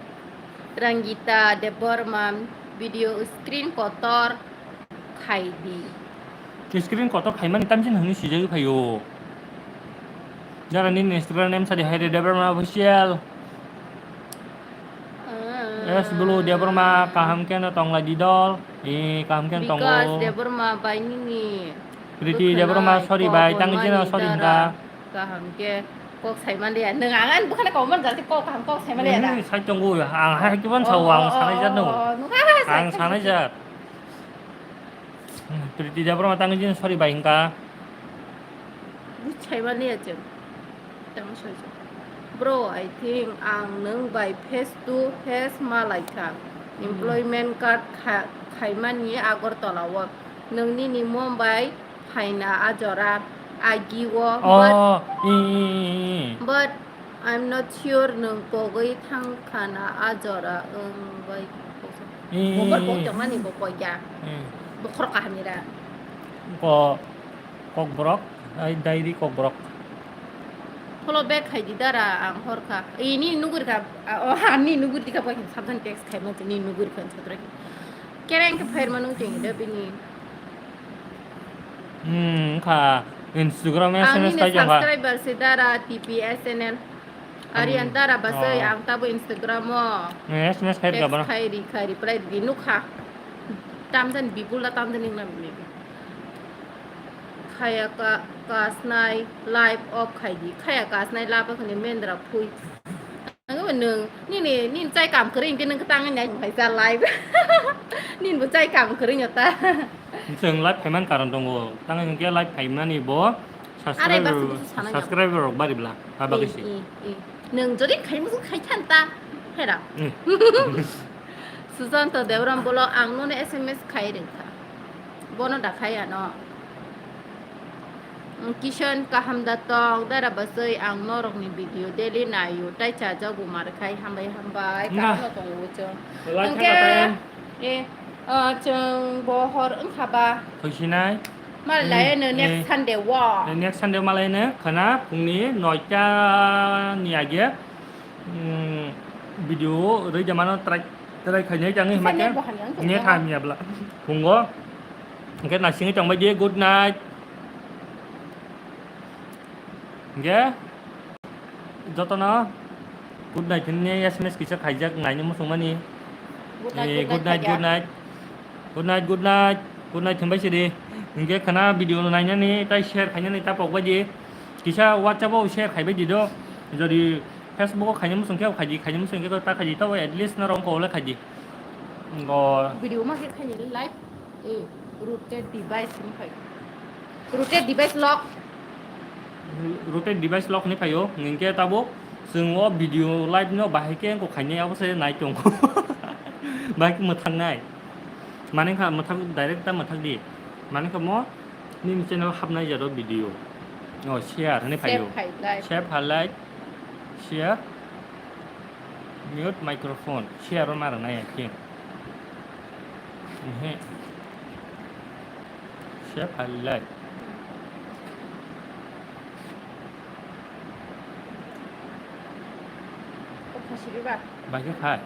Rangita Debbarma video screen kotor khai di. Screen kotor khaimani tamjin hwnwi sijagwi phaio. Jara nini Instagram name sadi Harry Debbarma official. Ah. S Blue Debbarma kaham khe no tong lai di dol. E, kaham khe no tongo. Vikas Debbarma bai nini. Priti Debbarma sorry bai, tang jino sorry hwnka. Kaham khe kok sai man liya. Nwng ang ani bwkhani comment jati kok kaham kok sai man liya da. Nini sai tongo, ang hai khe ban sao, ang sanai jat no. Ang sanai jat. Priti Debbarma tang jin sorry bai hwnka. Buchai mani achang. Tang soi soi. Bro, I think ang nwng bai face to face ma lai kha. Hmm. Employment card kha-, khaimani Agartala o. Nwng nini Mumbai phaina a jora agi o. Oh, but, i, i, i, i. But I'm not sure nwng pogwi thang khana a jora wng bai. Eh. Bo bor bo tongmani bo pogya. Eh. Bo khor kaham ni ra. Ko Kokborok, ai diary Kokborok. Follow back khai di dara, ang hor kha. Ini nugur kha, o, ani nugur di kha, bo sabjani text khai ma ni nugur kha, sabra ki. Kereng khe phair ma nung ting da bini. Hmm, kha Instagram Ang S M S nini khai jong kha. Subscriber se dara, T P S N L. Ari Hmm. Antara basai Oh. Ang tabo Instagram o. Eh, S M S khai Text ka bana. Khai ri, khai reply di nukha. Tamdan bibula tamdan ning nam ni. Khaya ka, kasnai live off khai di. Khaya kasnai laba khani mendra phui. Ang nwng, nini, nini chai kam kering ke nwng ketang nai khai sa live. Nin bo chai kam kering ta. Chwng live phaiman karon tongo. Tang hwnkhe live phaimani bo Are subscriber, basi basi sana subscriber rok bari bla. Aba Eh, kisi. Eh, eh. Nwng jodi khai musu khai than ta. Hera. Eh. Susanto Debram bolo ang nono S M S khai ring kha. Bono da khai ano. Mm, Kishon kaham da tong, dara basai ang norok ni video daily nayo, tai chajago mar khai, hambai hambai, Nga. Kaham no tongo chwng. Like Hwnkhe, kha ta. Eh, ah, chwng bo hor wngkha ba. Khusinai. Mal Mm, lai no next eh. Sunday wo. Eh, next Sunday malai no khana phungni noita ni age, mm, video roi jamano try, try khainai jang Kisa hima net khe. Bo hamya wngkha Net khe. Hamya bla. Phungo. Hwnkhe nasingwi tongbai di, good night. Hwnkhe jotono good night hinwi S M S kisa khaijak naini muchungmani. Good night, Eh, good good night, night, good khaijak. Night. Good night, good night. Good night hinbai sidi. Hwnkhe khana video no nainani tai share khainani ta pokbai di. Kisa WhatsApp o share khaibai di do. Jodi Facebook o khaina muchung khe khaidi, khaina muchung khe ta khaidi, tabo at least norok wngkha wle khaidi. Go. Video ma khe khaini live, eh, rooted device ni phai. Rooted device lock. Rooted device lock ni phaio, hwnkhe tabo chwng o video live no bahai khe wngkha khainai abo se nai tong. Bahai khe mwthang nai. Mane kha mwthang direct ta mwthang di. Mane kha mo nini channel hapnai jado video. O share hwnwi phaio. Save khai like. Save hai like. Share. Mute microphone. Share o ma rwnai, I think. Ehe. Share hai like. Kok khasi ba? Bai khe khai.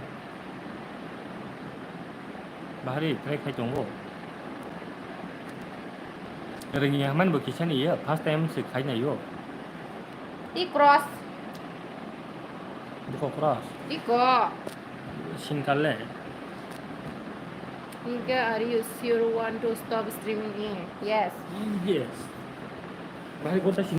Bahari try khai tongo. Ringya man bo kisa ni ya, first time se khai na yo. I cross. Buko cross. Iko. Singkale. Inka, are you sure want to stop streaming? Yes. Yes. Bahari kota